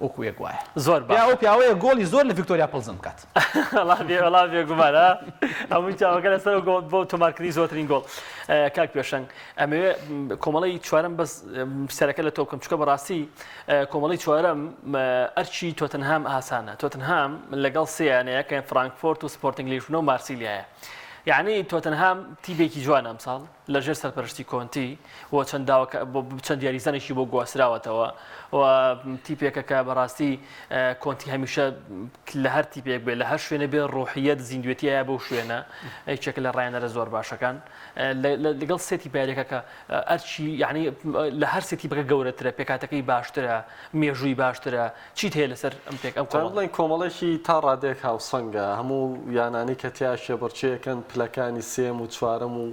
وەکو یەک وایە. زۆر پیا باشە. ئەو پیاوەیە گۆڵی زۆر لە ڤیکتۆریا پڵزن بکات. وەڵا بێ وەڵا بێگومان ها هەمووی چاوەکە لەسەر ئەو گۆڵ بۆ تۆمارکردنی زۆرترین گۆڵ کاک پێشەنگ ئەمەوێ کۆمەڵەی چوارەم بەس پرسیارەکە لە تۆ بکەم چونکە بەڕاستی کۆمەڵەی چوارەم ئەرکی تۆتنهام ئاسانە تۆتنهام لەگەڵ سێ یانەیە کە فرانکفۆرت و سپۆرتنگ لیشبنە و مارسیلیایە یعنی تۆتنهام تیپێکی جوانە ئەمساڵ لەژێر سەرپەرشتی کۆنتی و چەند داواکە چەند یاریزانێکی بۆ گواستراوەتەوە و تیپێکە کە بەڕاستی کۆنتی هەمیشە لە هەر تیپێک بێ لە هەر شوێنە بێ ڕۆحیەت زیندوێتی هەیە بەو شوێنە یەکێکە لە ڕایەنەرە زۆر باشەکان لەگەڵ سێ تیپ یاریەکە کە ئەرچی یعنی لە هەر سێ تیپەکە گەورەترە پێکاتەکەی باشترە مێژووی باشترە چیت هەیە لەسەر ئەم پێک ئەم کۆمەڵە؟ بڵێن کۆمەڵێکی تا ڕادەیەک هاوسەنگە هەموو یانانەی کە تیا کێبڕکێیەکەن پلەکانی سێیەم و چوارەم و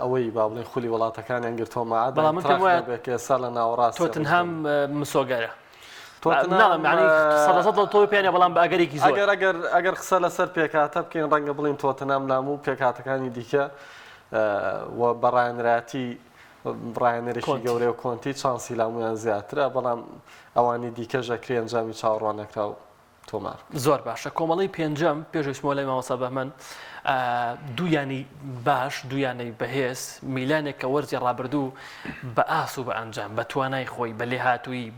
ئەوەی با بڵێن خولی وڵاتەکانیان گرتووە ماعەدا بەڵام من پێم وایە نەبێت کە ئێستا لە ناوەڕاستی تۆتنهام مسۆگەرە تۆتنهام ناڵێم یعنی سەد لە سەد تۆ پێیانە بەڵام بە ئەگەرێکی زۆر ئەگەر ئەگەر ئەگەر قسە لەسەر پێکهاتە بکەین ڕەنگە بڵێین تۆتنهام لاموو پێکهاتەکانی دیکە و بە ڕایەنەرایەتی ڕایەنەرێکی گەورەیە و کۆنتی چانسی لامویان زیاترە، بەڵام ئەوانی دیکەش ئەکرێ ئەنجامی چاوەڕواننەکراو تۆمار بکەن. زۆر باشە کۆمەڵەی پێنجەم پێش ئەوەی لای مامۆستا بەهمەن دوو یانەی باش دوو یانەی بەهێز میلانێک کە وەرزی ڕابردوو بە ئاس و بە ئەنجام بە توانای خۆی بە لێهاتوویی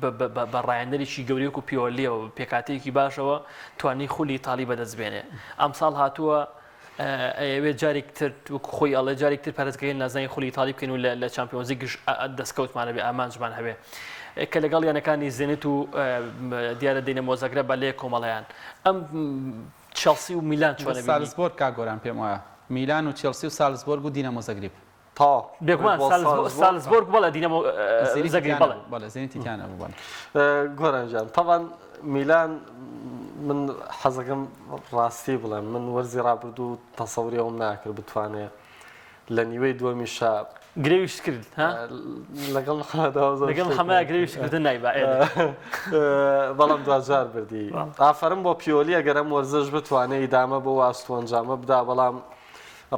بە ڕایەنەرێکی گەورەی وەکو پیۆلیەوە بە پێکهاتەیەکی باشەوە توانی خولی ئیتاڵی بەدەست بێنێ ئەمساڵ هاتووە ئەیەوێت جارێک تر وەکو خۆی ئەڵێ جارێک تر پارێزگاری لە نازناوی خولی ئیتاڵی بکەین و لە چامپیۆنزلیگش دەستکەوتمان هەبێ ئامانجمان هەبێ کە لەگەڵ یانەکانی زێنت و دیارە دینەمۆ زەگرەب لێ کۆمەڵیان ئەم چێڵسی و میلان چۆنە بینی؟ سالزبۆرگ کاک گۆران پێم وایە میلان و چێڵسی و سالزبۆرگ و دینەمۆ زەگریب. تەواو. بێگومان سالزبۆرگ بەڵێ دینەمۆ زەگریب بەڵێ. بەڵێ زێنیتی تیا نەبوو بەڵێ. گۆران گیان تەبعەن میلان من حەزەکەم ڕاستی بڵێم من وەرزی ڕابردوو تەسەوری ئەوم ناکرد بتوانێ لە نیوەی دووەمیشا گرەویشت کرد ها؟ لەگەڵ محەمەدا زۆر لەگەڵ شتێک محەمەدا گرەویشت کردن نایبا ئێ بەڵام دواجار بردی ئافەرم بۆ پیۆلی ئەگەر ئەم وەرزەش بتوانێ ئیدامە بۆ ئاست و ئەنجامە بدا بەڵام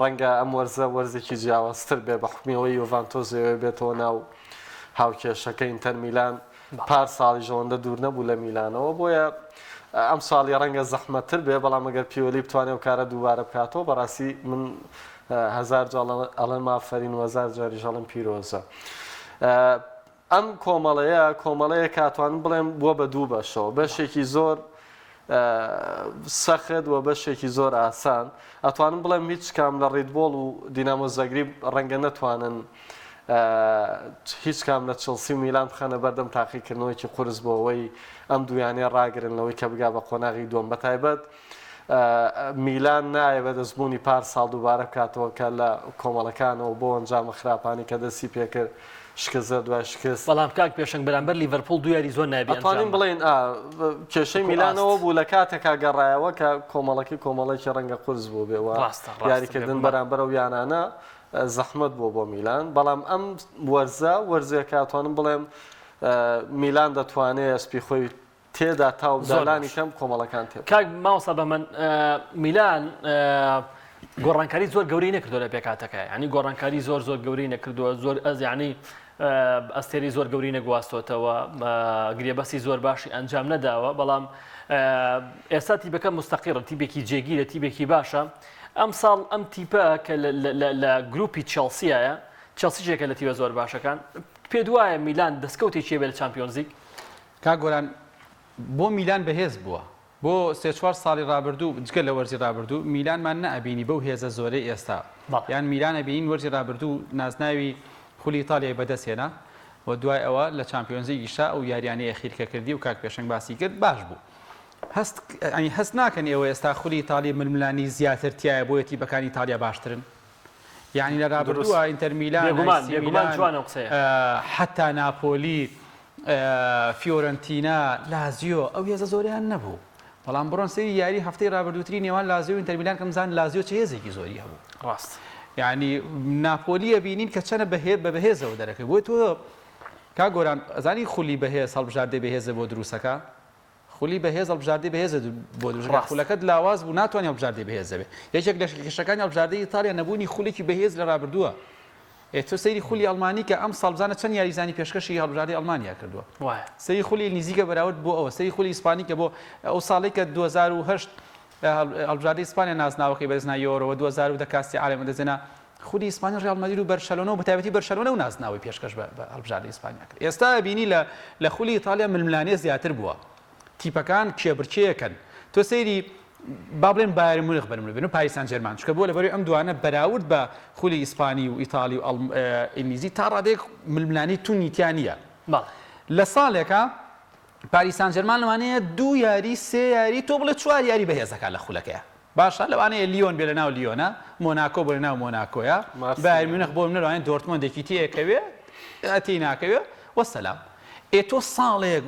ڕەنگە ئەم وەرزە وەرزێکی جیاوازتر بێ بە حوکمی ئەوەی یۆڤانتۆس ئەیەوێ بێتەوە ناو هاوکێشەکە ئینتەر میلان پار ساڵیش ئەوەندە دوور نەبوو لە میلانەوە بۆیە ئەم ساڵی ڕەنگە زەحمەتتر بێ بەڵام ئەگەر پیۆلی بتوانێت ئەو کارە دووبارە بکاتەوە بەڕاستی من هەزار جار ئەڵێم ئافەرین و هەزار جاریش ئەڵێم پیرۆزە. ئەم کۆمەڵەیە کۆمەڵەیە کاتوانم بڵێم بووە بە دوو بەشەوە بەشێکی زۆر سەخت و بەشێکی زۆر ئاسان ئەتوانم بڵێم هیچ کام لە ڕیدبۆڵ و دینامۆ زەگریب ڕەنگە نەتوانن هیچ کام لە چڵسی و میلان بخەنە بەردەم تاقیکردنەوەیەکی قورس بۆ ئەوەی ئەم دوویانەیە ڕاگرن لەوەی کە بگا بە قۆناغی دووەم بەتایبەت میلان نایەوێت ئەزموونی پار ساڵ دووبارە بکاتەوە کە لە کۆمەڵەکانەوە بۆ ئەنجامە خراپانی کە دەستی پێکرد شکست لە دوای شکست. بەڵام کاک پێشەنگ بەرامبەر لیڤەرپوڵ دوو یاری زۆر نایابی ئەنجامدا. ئەتوانین بڵێین ئا کێشەی میلان ئەوە بوو لە کاتێکا گەڕایەوە کە کۆمەڵەکەی کۆمەڵێکی ڕەنگە قورس بووبێ و یاریکردن بەرامبەر ئەو یانانە زەحمەت بووە بۆ میلان بەڵام ئەم وەرزە وەرزێکە ئەتوانم بڵێم میلان دەتوانێ ئەسپی خۆی تێدا تاو بدا زۆر لانی باش. کەم کۆمەڵەکان تێ کاک مامۆستا بەهمەن میلان گۆڕانکاری زۆر گەورەی نەکردووە لە پێکهاتەکە یعنی گۆڕانکاری زۆر زۆر گەورەی نەکردووە زۆر ئەز یعنی ئەستێری زۆر گەوری نەگواستۆتەوە گرێبەستی زۆر باشی ئەنجام نەداوە بەڵام ئێستا تیپەکە مستەقیڕە تیپێکی جێگیرە تیپێکی باشە ئەم ساڵ ئەم تیپە کە لە گروپی چێڵسیایە چێڵسی یەکێکە لە تیپە زۆر باشەکان پێت وایە میلان دەستکەوتێکی هەبێت لە چامپیۆنزلیگ؟ کاک گۆران بۆ میلان بەهێز بووە بۆ سێ چوار ساڵی ڕابردوو جگە لە وەرزی ڕابردوو میلانمان نەئەبینی بەو هێزە زۆرەی ئێستا یان میلان ئەبینین وەرزی ڕابردوو نازناوی خولی ئیتالیای بەدەست هێنا و دوای ئەوە لە چامپیۆنزلیگیشا ئەو یاریانەی ئەخیر کە کردی و کاک پێشەنگ باسی کرد باش بوو هەست یانی هەست ناکەن ئێوە ئێستا خولی ئیتالی ململانێی زیاتر تیایە بۆیە تیپەکانی ئیتالیا باشترن یانی لە رابردووە ئینتەر میلان، بێگومان ئەیسی بێگومان میلان، جوانە ئەو قسەیە. حەتا ناپۆلی، فیۆرەنتینا، لازیۆ ئەو هێزە زۆرەیان نەبوو. بەڵام بڕۆن سەیری یاری هەفتەی رابردووتری نێوان لازیۆ و ئینتەر میلان کەن بزانن لازیۆ چ هێزێکی زۆری هەبوو. ڕاست. یانی ناپۆلی ئەبینین کە چەنە بەهێ بە بەهێزەوە دەرەکەوێ. بۆیە تۆ کاک گۆران ئەزانی خولی بەهێز هەڵبژاردەی بەهێزە بۆ دروستەکا؟ خولی بەهێز هەڵبژاردەی بەهێزە بۆ دروست ڕاست. خولەکەت لاواز بوو ناتوانانی هەڵبژاردەی بەهێز دەبێت یەکێک لە کێشەکانی هەڵبژاردەی ئیتالیا نەبوونی خولێکی بەهێز لە رابردووە ئێ تۆ سەیری خولی ئەڵمانی کە ئەم ساڵ بزانە چەند یاریزانی پێشکەشی هەڵبژاردەی ئەڵمانیا کردووە وایە. سەیری خولی ئینگلیزی کە بەراورد بۆ ئەوە سەیری خولی ئیسپانی کە بۆ ئەو ساڵەی کە 2008 هەڵبژاردەی ئیسپانیا نازناوەکەی بەدەستنا یۆرۆ و 2010 کاسی عالەم بەدەستهێنا خولی ئیسپانی ڕیاڵ مەدرید و بەرشەلۆنە و بەتایبەتی بەرشەلۆنە و نازناوی پێشکەش بە هەڵبژاردەی ئیسپانیا کرد. ئێستا ئەبینی لە لە خولی ئیتاڵیا ململانێ زیاتر بووە. تیپەکان کێبڕکێیەکەن. تۆ سەیری با بڵێن بایرن مونخ بەنمونە بێن و پاریس سان جێرمان چونکە بۆ لەبەرەی ئەم دوانە بەراورد بە خولی ئیسپانی و ئیتاڵی و ئینگلیزی تا ڕادەیەک ململانێی توندی تیا نییە. بەڵێ. لە ساڵێکا پاریس سان جێرمان لەوانەیە دوو یاری سێ یاری تۆ بڵێ چوار یاری بەهێزەکە لە خولەکەیە. باشە لەوانەیە لیۆن بێ لەناو لیۆنە، مۆناکۆ بۆ لەناو مۆناکۆیە، بایرن میونخ بۆ منە لەوانەیە دۆرتمۆندێکی تێ ئەکەوێ تێی ناکەوێ وەسەلام. ئێ تۆ ساڵێک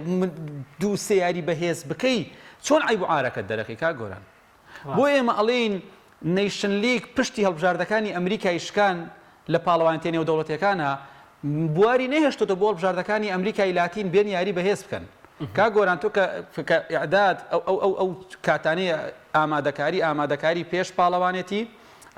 دوو سێ یاری بەهێز بکەی چۆن عەیب و عارەکەت دەرەکەی کاک گۆران؟ بۆ ئێمە ئەڵێین نەیشن لیگ پشتی هەڵبژاردەکانی ئەمریکای شکان لە پاڵەوانێتیە نێودەوڵەتیەکانا بواری نەهێشتۆتە بۆ هەڵبژاردەکانی ئەمریکای لاتین بێن یاری بەهێز بکەن کاک گۆران تۆ کە کە ئیعداد ئەو ئەو ئەو ئەو کاتانەی ئامادەکاری ئامادەکاری پێش پاڵەوانێتی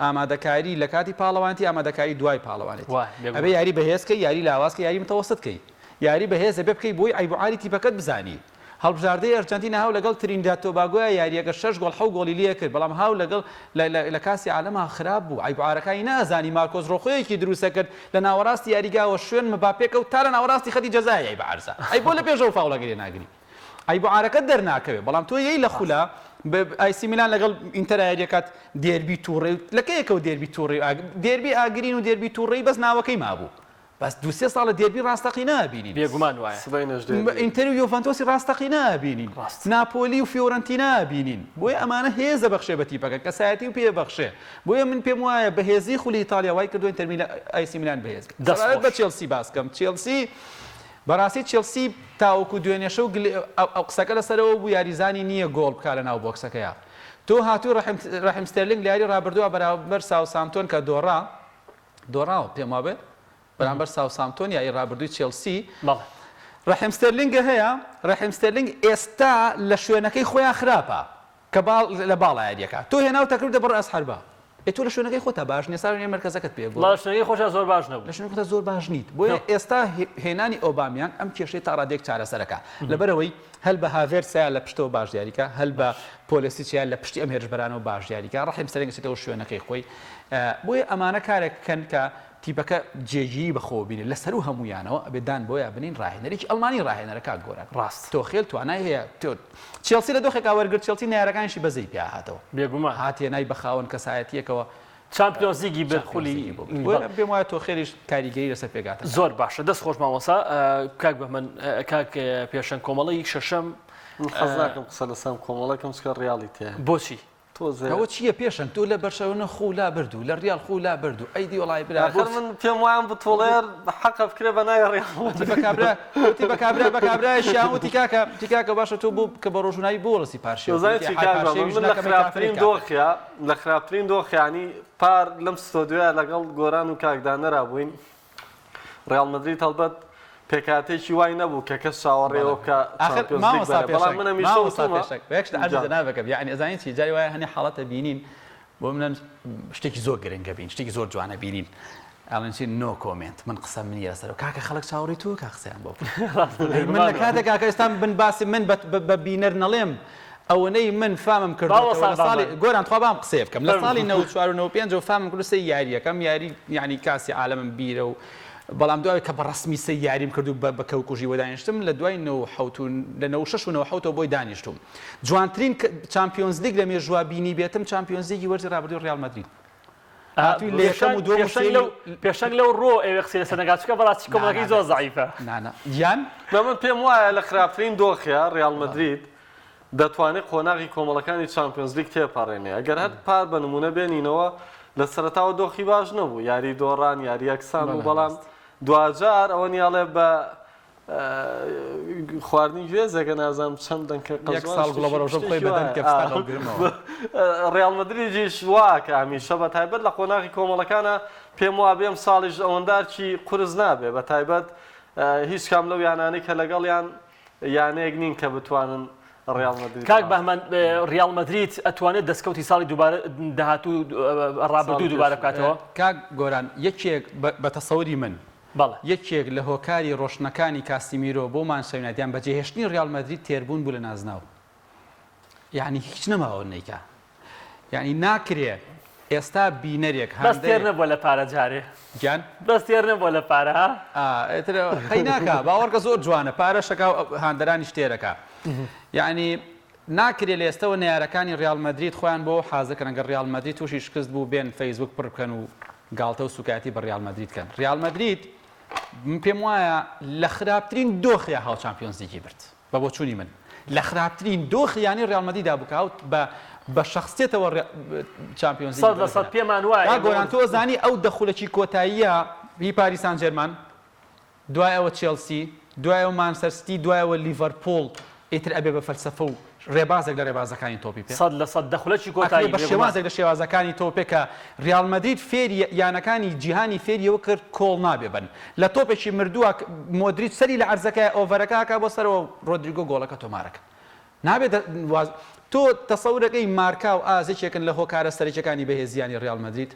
ئامادەکاری لە کاتی پاڵەوانێتی ئامادەکاری دوای پاڵەوانێتی وایە ئەبێ بێگومان. یاری بەهێز کەی یاری لاواز کەی یاری متەوەست کەی یاری بەهێز ئەبێ بکەی بۆی عەیب و عاری تیپەکەت بزانی هەڵبژاردەی ئەرجەنتینا هاو لەگەڵ ترینیداد تۆباگۆیا یارییەکە شەش گۆڵ حەو گۆڵی لێکرد، بەڵام هاو لەگەڵ لە لە کاسی عالەما خراپ بوو، عەیب و عارەکانی نەئەزانی، مارکۆس ڕۆخۆیەکی دروسەکرد لە ناوەڕاستی یاریگاوە شوێن مباپێ کەوت تا لە ناوەڕاستی خەتی جەزایە یای بە عەرزە، ئەی بۆ لە پێشەوە فاوڵەکەی لێ ناگری؟ عەیب و عارەکەت دەرناکەوێ، بەڵام تۆ یەی لە خولا ئایسی میلان لەگەڵ ئینتەر یاریەکات دێربی توڕەی و لە کەیەکەوە دێربی توڕەی و دێربی ئاگرین و دێربی توڕەی بەس ناوەکەی مابوو. بەس دوو سێ ساڵە دێربی ڕاستەقینە ئەبینین. بێگومان وایە. سبەینێش دێربی. ئینتەر و یۆڤەنتۆسی ڕاستەقینە ئەبینین. ڕاست. ناپۆلی و فیۆرەنتینا ئەبینین. بۆیە ئەمانە هێز ئەبەخشێ بە تیپەکە، کەسایەتی و پێ ئەبەخشێ. بۆیە من پێم وایە بەهێزی خولی ئیتاڵیا وای کردووە ئینتەر میلان ئایسی میلان بەهێز بێت. دەست سەبارەت بە خۆش. چێڵسی باس کەم، چێڵسی. بەڕاستی چێڵسی تاوەکو دوێنێ شەو ئەو قسەکە لەسەرەوە بوو یاریزانی نییە گۆڵ بکا لەناو بۆکسەکەیا. تۆ هاتووی ڕەحیم ڕەحیم ستێرلینگ لە یاری ڕابردووە بەرامبەر ساوسامتۆن کە دۆڕا دۆڕاوە پێم وابێ بەرامبەر ساوسامتۆن یاری ڕابردووی چێڵسی بەڵێ. ڕەحیم ستێرلینگ هەیە ڕەحیم ستێرلینگ ئێستا لە شوێنەکەی خۆیان خراپە کە باڵ لە باڵا یاریەکا تۆ هێناوتە کردە بە ڕەئس حەربە ئێ تۆ لە شوێنەکەی خۆتا باش نیە سارا نیە مەرکەزەکەت پێ گۆڕی. لە شوێنەکەی خۆشا زۆر باش نەبوو. لە شوێنەکەی خۆتا زۆر باش نیت بۆیە ئێستا هێنانی ئۆبامیانگ ئەم کێشەیە تا ڕادەیەک چارەسەرەکا لەبەرئەوەی هەل بە هاڤێرتسیا لە پشتەوە باش دیاریکا هەل بە پۆلێسیچیا لە پشتی ئەم هێرشبەرانەوە باش دیاریکا ڕەحیم ستێرلینگ ئەچێتەوە شوێنەکەی خۆی بۆیە ئەمانە کارێک بکەن کە تیپەکە جێگیری بە خۆوە بینێ لە سەروو هەموویانەوە ئەبێ دان بەوەیا بنێین ڕاهێنەرێکی ئەڵمانی ڕاهێنەرە کاک گۆران ڕاست. تۆخێل توانای هەیە تۆ چێڵسی لە دۆخێکا وەرگرت چێڵسی نەیارەکانیشی بەزەی پیا هاتەوە بێگومان. هات هێنای بە خاوەن کەسایەتییەکەوە چامپیۆنز لیگی برد خولی چامپیۆنز لیگی بۆ برد بۆیە پێم وایە تۆخێلیش کاریگەری لەسەر پێکهاتەکان زۆر باشە دەست خۆش مامۆستا کاک بەهمەن کاک پێشەنگ کۆمەڵەی شەشەم من حەز ناکەم قسە لەسەر ئەم کۆمەڵە کەم چونکە ڕیاڵی تێیە. بۆچی؟ تۆزێ. ئەوە چییە پێشەنگ تۆ لە بەرشەلۆنە خوو لا برد و لە ڕیاڵ خوو لا برد و ئەی دی وەڵای برا ئاخر من پێم وایە ئەم بتوڵەیە حەقە بکرێ بە ناوی ڕیاڵ وتی بە کابرا وتی بە کابرا بە کابرایەکیان وتی کاکە وتی کاکە باشە تۆ بۆ کە بە ڕۆژوو ناوی بۆ وەڵسی پارشێو دەزانی وتی چی حای کاک بابا پارشێویش من لە ناکەم ئەی کافرەی خراپترین کافر دۆخیا لە خراپترین دۆخ یانی پار لەم ستۆدیۆیە لەگەڵ گۆران و کاک دانەرا بووین ڕیاڵ مەدرید هەڵبەت پێکهاتەیەکی وای نەبوو کە کەس چاوەڕێی بەڵێ ئەوە بکا ئاخر چامپیۆنز لیگ مامۆستا بەرێ بەڵام پێشەنگ من هەمیشە مامۆستا وتومە پێشەنگ بە یەک شت عەرزی جا جەنابەکەم یەعنی ئەزانی چی جاری وایە هەنێ حاڵەتە بینین بۆ منە شتێکی زۆر گرنگە بین شتێکی زۆر جوانە بینین ئەڵێن چی no comment من قسەم نییە لەسەر کاکە خەڵک چاوەڕێی تۆ کا قسەیان بۆ بکە ڕاستە ئەی من لە بێگومان کاتێک کاکە ئێستا من باسی من بە بە بینەر نەڵێم ئەوەنەی من فامم کردۆتەوە مامۆستا لە ساڵی بابان گۆران تخوا بام قسەیە بکەم لە فەرموو ساڵی 94 و 95 ەوە فامم کردو سەی یاریەکەم یاری یعنی کاسی عالەمم بیرە و بەڵام دوای کە بە ڕەسمی سەی یاریم کرد و بە بە کەوکوژی بۆ دانیشتم لە دوای 97 و لە 96 و 97 ەوە بۆی دانیشتوم جوانترین چامپیۆنزلیگ لە مێژووا بینیبێتم چامپیۆنزلیگی وەرزی ڕابردووی ڕیاڵ مەدرید هاتووی لە یەکەم و دووەم و پێشەنگ سێیەمی لەو پێشەنگ لەو ڕۆ ئەوێ قسەی لەسەر نەکات چونکە بەڕاستی نا کۆمەڵەکەی نا زۆر زەعیفە. نا نا گیان نا من پێم وایە لە خراپترین دۆخیا ڕیاڵ مەدرید دەتوانێت قۆناغی کۆمەڵەکانی چامپیۆنزلیگ تێپەڕێنێ ئەگەر هەر پار بە نمونە بێنینەوە لە سەرەتاوە دۆخی باش نەبوو یاری دۆڕان یاری یەکسان بوو بەڵێ بەڵام ڕاست. دواجار ئەوە نیاڵێ بە خواردنی گوێزێکە نازانم چەند دەنکە یەک قەزوان ساڵ گوڵە شتێکی بەڕۆژە بخۆی شتێکی بە وایە دەنکە ئا. فستان هەڵگرمەوە. ڕیاڵ مەدریدیش واکە هەمیشە بە تایبەت لە قۆناغی کۆمەڵەکانە پێم وابێ ئەم ساڵیش ئەوەندارکی قورس نابێ بە تایبەت هیچ کام لەو یانانەی کە لەگەڵیان یانەیەک نین کە بتوانن ڕیاڵ مەدرید کاک ڕاست بەهمەن ڕیاڵ مەدرید ئەتوانێت دەستکەوتی ساڵی دووبارە داهاتوو ڕابردوو ساڵی دووبارە پێشوو بکاتەوە؟ کاک گۆران یەکێک بە تەسەوری من بەڵێ. یەکێک لە هۆکاری ڕۆشتنەکانی کاسیمیرۆ بۆ مانچستەر یونایتد یان بەجێهێشتنی ڕیاڵ مەدرید تێربوون بوو لە نازناو یانی هیچ نەماوە نەیکا یانی ناکرێ ئێستا بینەرێک بەس تێر هاندەرێک نەبووە لە پارە جارێ گیان بەس تێر نەبووە لە پارە ها ئا ئیتر قەی ناکا باوەڕکە زۆر جوانە پارەشەکا و هاندەرانیش تێرەکا یانی ناکرێ لە ئێستەوە نەیارەکانی ڕیاڵ مەدرید خۆیان بۆ حازر کەن ئەگەر ڕیاڵ مەدرید تووشی شکست بوو بێن فەیسبوک پڕ بکەن و گاڵتە و سوکایەتی بە ڕیاڵ مەدرید کەن ڕیاڵ مەدرید من پێم وایە لە خراپترین دۆخیا هاو چامپیۆنزلیگی برد بە بۆچوونی من لە خراپترین دۆخی یانەی ڕیاڵ مەدریدا بوو کە هاوت بە بە شەخسیەتەوە چامپیۆنزلیگی 100% بردەوە پێمان وایە کا ئێمە گۆران تۆ زانی ئەو دە خولەکی کۆتاییە هی پاریس سان جێرمان دوای ئەوە چێڵسی، دوای ئەوە مانچستەر سیتی، دوای ئەوە لیڤەرپوڵ، ئیتر ئەبێ بە فەلسەفە و ڕێبازێک لە ڕێبازەکانی تۆپی پێ. 100% دە خولەکی ئەکرێ کۆتایی بە بێگومان. شێوازێک لە شێوازەکانی تۆپێ کە ڕیاڵ مەدرید فێری یانەکانی جیهانی فێری ئەوە کرد کۆڵ نابێ بەن لە تۆپێکی مردووە مۆدریچ سەری لە عەرزەکەیە ئۆڤەرەکە ئەکا بۆ سەرەوە ڕۆدریگۆ گۆڵەکە تۆمارەکا نابێ واز تۆ تەسەورەکەی مارکا و ئاس یەکێکن لە هۆکارە سەرەکیەکانی بەهێزییانی ڕیاڵ مەدرید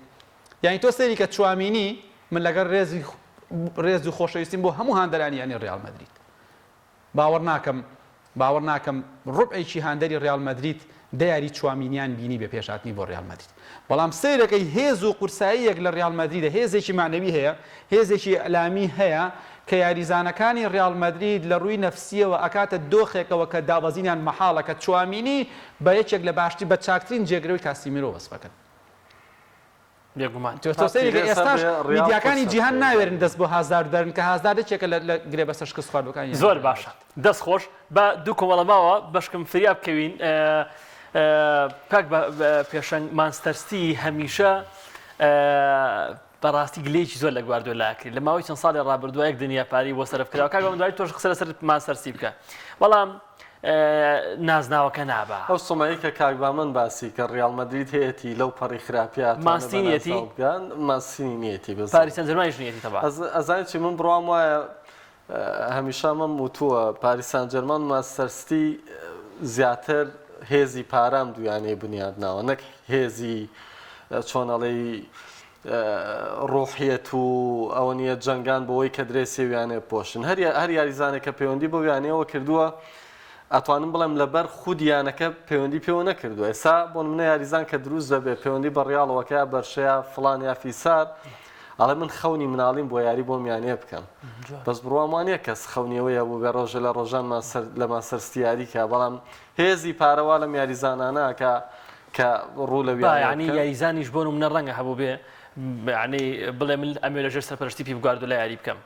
یانی تۆ سەیری کە چوامینی من لەگەڵ رێزی رێز و خۆشەویستیم بۆ هەموو هاندەرانی یانەی ریال مەدرید باوەڕ ناکەم باوەڕ ناکەم ڕوبعێکی هاندەری ریال مەدرید دە یاری چوامینیان بینی بێ پێش هاتنی بۆ ریال مەدرید بەڵام سەیرەکەی هێز و قورساییەک لە ریال مەدریدە هێزێکی مەعنەوی هەیە هێزێکی ئیعلامی هەیە کە یاریزانەکانی ریال مەدرید لە ڕووی نەفسیەوە ئەکاتە دۆخێکەوە کە دابەزینیان مەحاڵە کە چوامینی بە یەکێک لە باشترین بە چاکترین جێگرەوەی کاسیمیرۆ وەسفەکەن. بێگومان. تۆ سەیری کە ئێستاش میدیاکانی جیهان ناوێرن دەست بۆ هازارد بەرن کە هازارد یەکێکە لە لە گرێبەستە شکست خواردووەکانی یانەی زۆر ریال باشە مەدرید. دەست خۆش با دوو کۆمەڵە ماوە بەشکم فریا بکەوین کاک پێشەنگ مانستەر ستی هەمیشە. بەڕاستی گلەیەکی زۆر لە گواردیۆلا ئەکرێت لە ماوەی چەند ساڵی ڕابردووە یەک دنیا پارەی بۆ سەرف کراوە کاک بەمدوایی تۆش قسە لەسەر مانچستەر سیتی بکە بەڵام نازناوەکە نابا. ئەو سومعەی کە کاک بامەن باسی کرد ڕیاڵ مەدرید هەیەتی لەو پەڕی خراپیا ئەتوانێ مانستی بە نیەتی؟ نازناو بگا مانسینی نیەتی بزەبت. پاریس سانجێرمانیش نیەتی تەبعەن. ئەزانی چی من بڕوام وایە هەمیشە ئەمەم وتووە پاریس سانجێرمان و مانچستەر سیتی زیاتر هێزی پارە ئەم دوو یانەی بنیاد ناوە نەک هێزی چۆن ئەڵێی ڕۆحیەت و ئەوە نییە جەنگان بۆی کە درێسی ئەو یانەیە بپۆشن هەر هەر یاریزانێک کە پەیوەندی بەو یانەیەوە کردووە ئەتوانم بڵێم لەبەر خودی یانەکە پەیوەندی پێوە نەکردووە ئێستا بۆ نمونە یاریزان کە دروست دەبێت پەیوەندی بە ڕیاڵەوە کە یا بەرشەیە فڵان یا فیسار ئەڵێ من خەونی مناڵیم بۆ یاری بۆم یانەیە بکەم بەس بڕوام وانە کەس خەونیەوەی هەبوو بێ ڕۆژە لە ڕۆژان لە مانچستەر یاری کە بەڵام هێزی پارە وا لەم یاریزانانە ئەکا کە ڕوو لەو با یانەیە یانی بکەن. یاریزانیش بۆ نمونە ڕەنگە هەبووبێ یانی بڵێ من ئەمەوێ لەژێر سەرپەرشتی پیپ گواردیۆلا یاری بکەم.